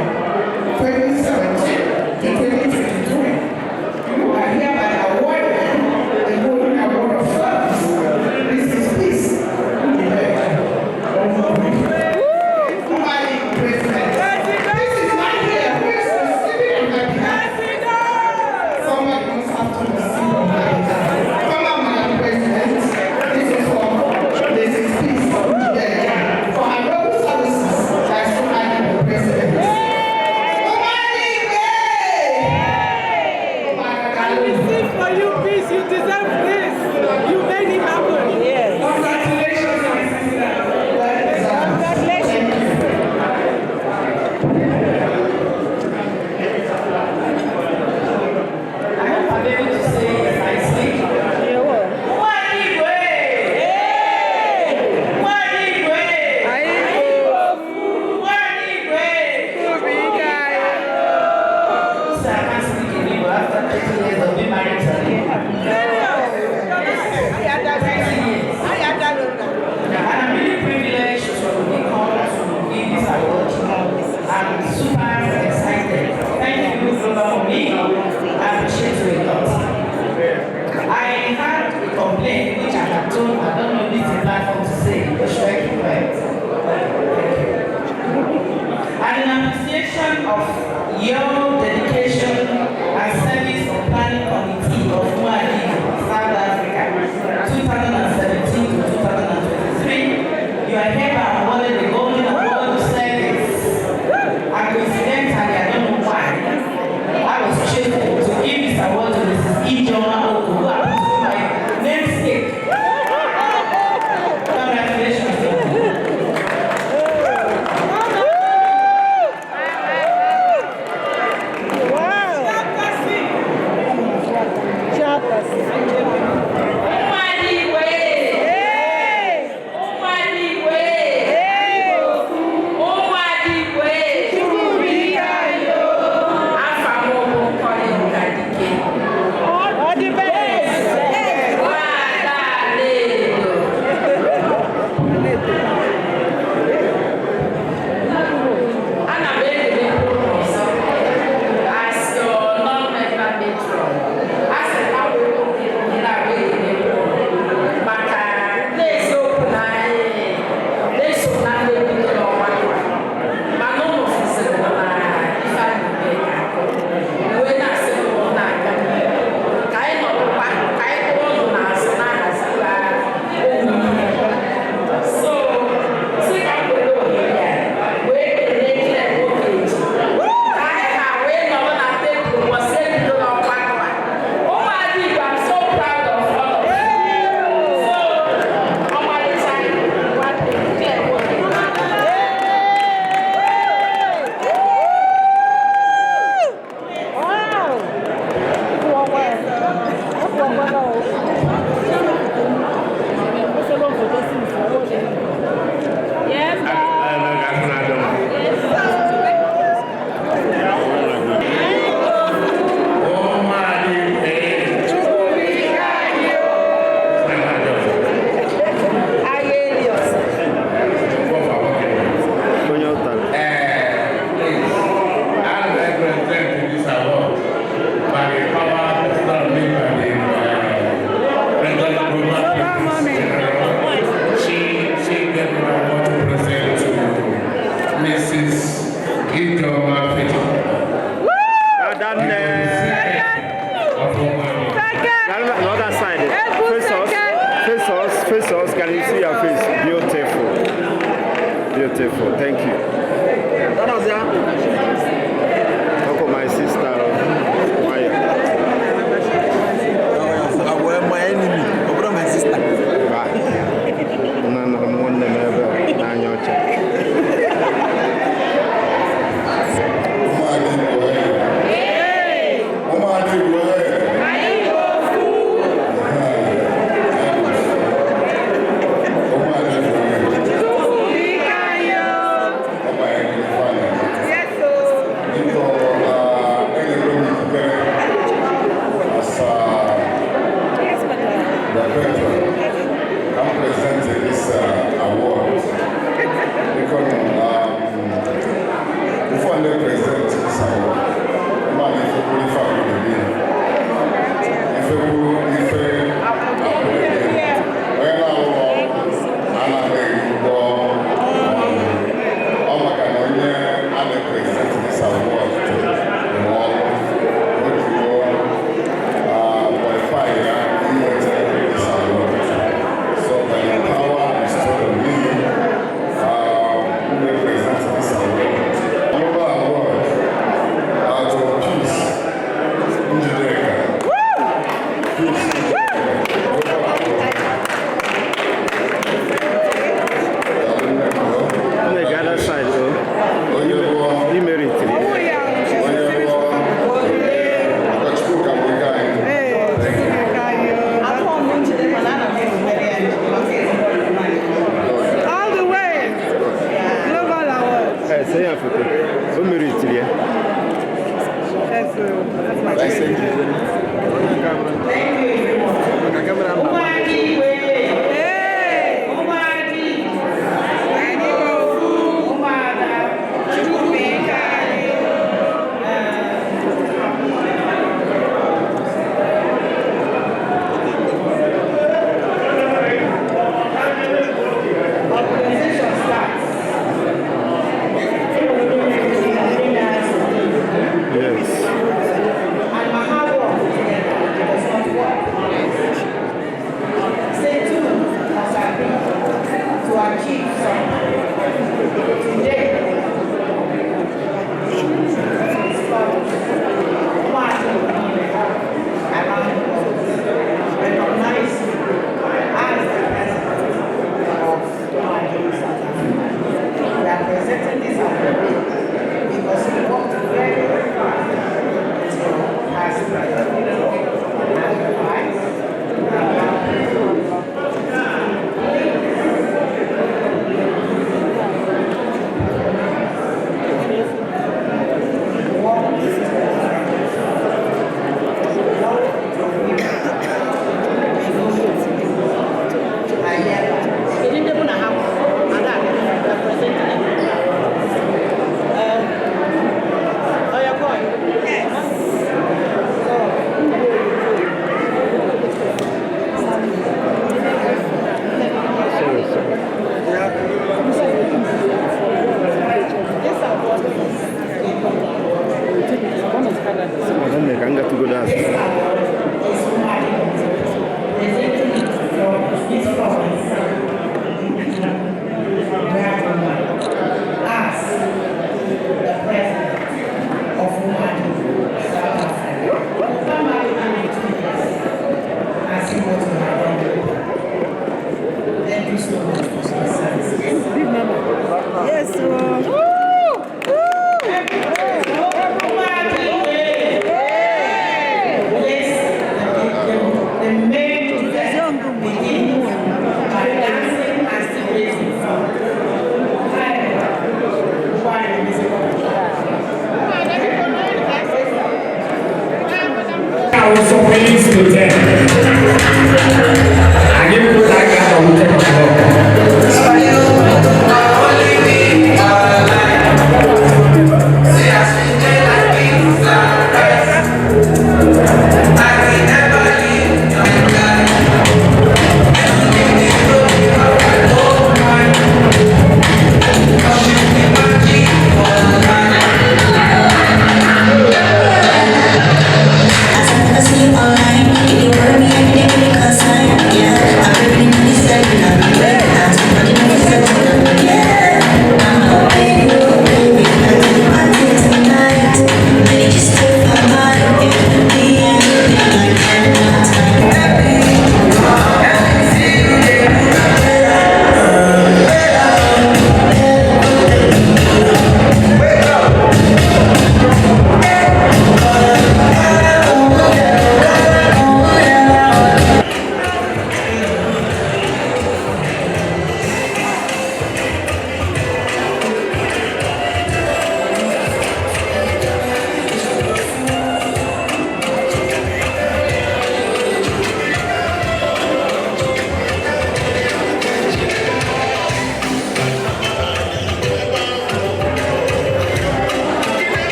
[SPEAKER 3] 2017 to 2023. You are hereby awarded the Golden Award of Service. This is peace. Umani President. This is not here. Who is receiving on my behalf? Somebody must have to receive on my behalf. Come on, Madam President. This is for this is peace for her noble services as Umani President.
[SPEAKER 10] I receive for you peace. You deserve this. You made it happen. Yes.
[SPEAKER 3] Congratulations, my sister.
[SPEAKER 10] Congratulations.
[SPEAKER 3] I hope I'm able to say it nicely. Ụmụada Igwe! Ụmụada Igwe! Ụmụada Igwe! So I can't speak in Igbo after 30 years of being married to him. 30 years. And I'm really privileged to be called to give this award. I'm super excited. Thank you, Global Mommy. I appreciate you a lot. I had a complaint which I have told, I don't know if it's a platform to say, but should I keep quiet? Thank you. And in appreciation of your dedication and service of planning committee,
[SPEAKER 4] grateful to give this award to Mrs. Ijeoma Oko, who happens to be my namesake. Congratulations.
[SPEAKER 12] Ụmụada Igbo Ụmụada Igbo Ụmụada Igbo Afa m bụ Nkọli Nkadike. Nwaada Alaedo. Ana m ekele unu ọzọ as your non-member matron. Asị ka m were ohere a wee kelee unu maka n'eziokwu na anyị na-eso na ndị bidoro ọgbakọ a. Mana unu fụziri na ife a na-eme ga-akụ. Wee na-asị na unu na-aga n'ihu. Ka anyị nọrọkwa, ka anyị kwụrụ unu n'azụ na-ahazikwa ụmụ ihe. So, sị ka m were ohere a wee kelee Claire Nwokeji. Ka anyị ha wee nọrọ na tebụl ụbọchị ebidoro ọgbakọ a. Ụmụada Igbo, I'm so proud of all of you. So, ọmalịcha nwanne m, Claire Nwokeji.
[SPEAKER 5] She gave me award to present to Mrs. Ijeoma Fiti.
[SPEAKER 22] The other side. Face us. Face us. Face us. Can you see your face? Beautiful. Beautiful. Thank you. Talk to my sister. Maya.
[SPEAKER 11] My enemy, ọ bụrụ my sister.
[SPEAKER 22] Ba. Na na nwanne m ebe a, n'anya ọcha.
[SPEAKER 1] Ụmụada Igbo I'm presenting this award because before I present this award, man, if you qualify for the bill, if you if when I ọ maka na onye a na-epresent this award to nwụọ ojuo qualify ya inweta this award. So by the power bestowed on me, who represent this award. Global award out of peace, Njideka. Peace, Njideka. Global award.
[SPEAKER 22] On the other side, oh. You merit it.
[SPEAKER 10] All the way. Global award.
[SPEAKER 22] Eh, say your photo. O merit it.
[SPEAKER 10] Yes, that's my
[SPEAKER 4] Ụmụada Igbo Ụmụada Igbo Anyị bụ ofu ụmụada Chukwu bụ ike anyị. Organization starts.
[SPEAKER 22] Yes.
[SPEAKER 4] And my hard work
[SPEAKER 22] Nne ka m gatụgodo azụ.
[SPEAKER 10] Yes, sir.
[SPEAKER 6] I was so pleased to tell. I give you that kind of
[SPEAKER 13] Yeah.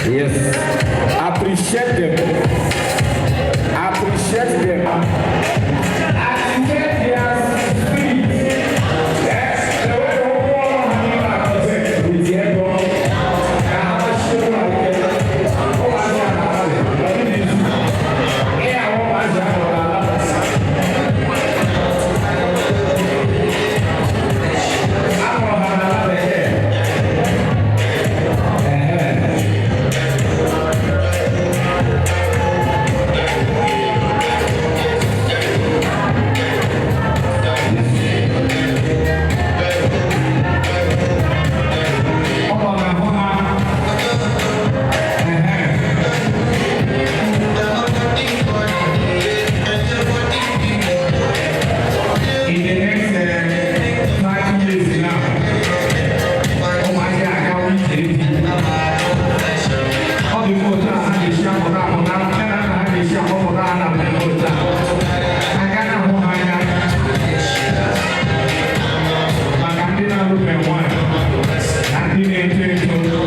[SPEAKER 6] Yes. Appreciate them. Appreciate them. Activate their spirit. Yes. The way the whole world with their God. In the next 5 years now, oh my God, I can't wait to all the photos I can share for that, for that, I can share for that, I can't hold my hand. Maka ndị na-alụbeghị nwaanyị na ndị na-eto eto,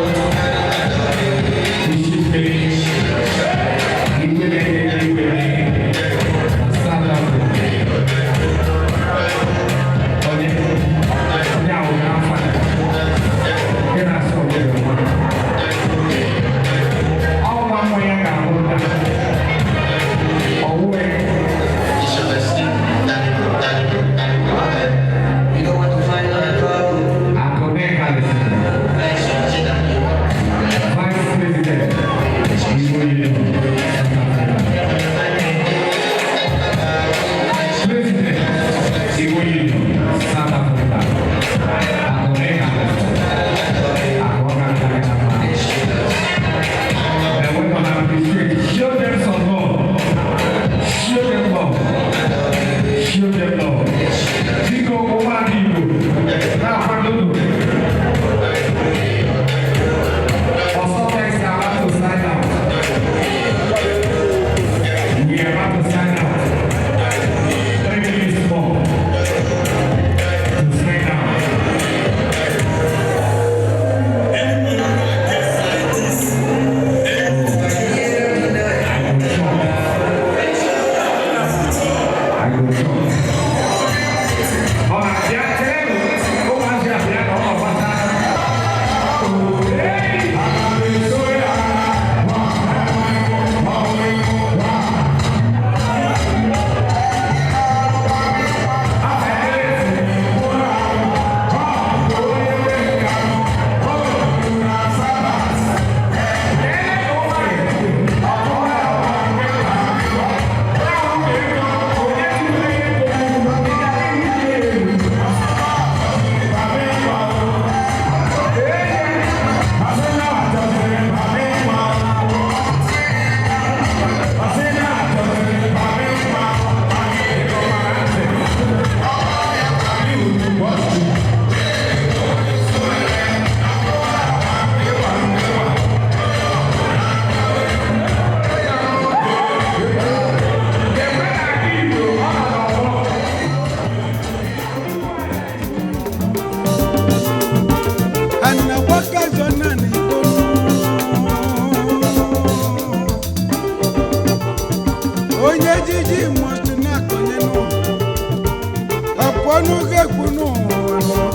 [SPEAKER 6] isi mmiri, igwe na-enye igwe na-enye South Africa. Onye onye ahụ n'afọ a, nke na-asọ obere nwa. Ọnwa nwa ya ga-ahụ taa. Ọwụwe. Akone Kalisi, Vice President, Igbo Union, South Africa. President, Igbo Union, South Africa. Akone Kalisi, Akone Kalisi. And we're gonna appreciate. Show them some love. Show them love. Show them love. Biko ụmụada Igbo na-akwado unu. Ọsọ text are about to sign out. We are about to sign out. 3 minutes more to sign out. I go short. Ọ na-abịa chere ụmụazị abịa na ọ gbata.
[SPEAKER 13] Onye jiji must na-akọnye n'ụwa ọpụọ n'oge ekwu n'ụwa.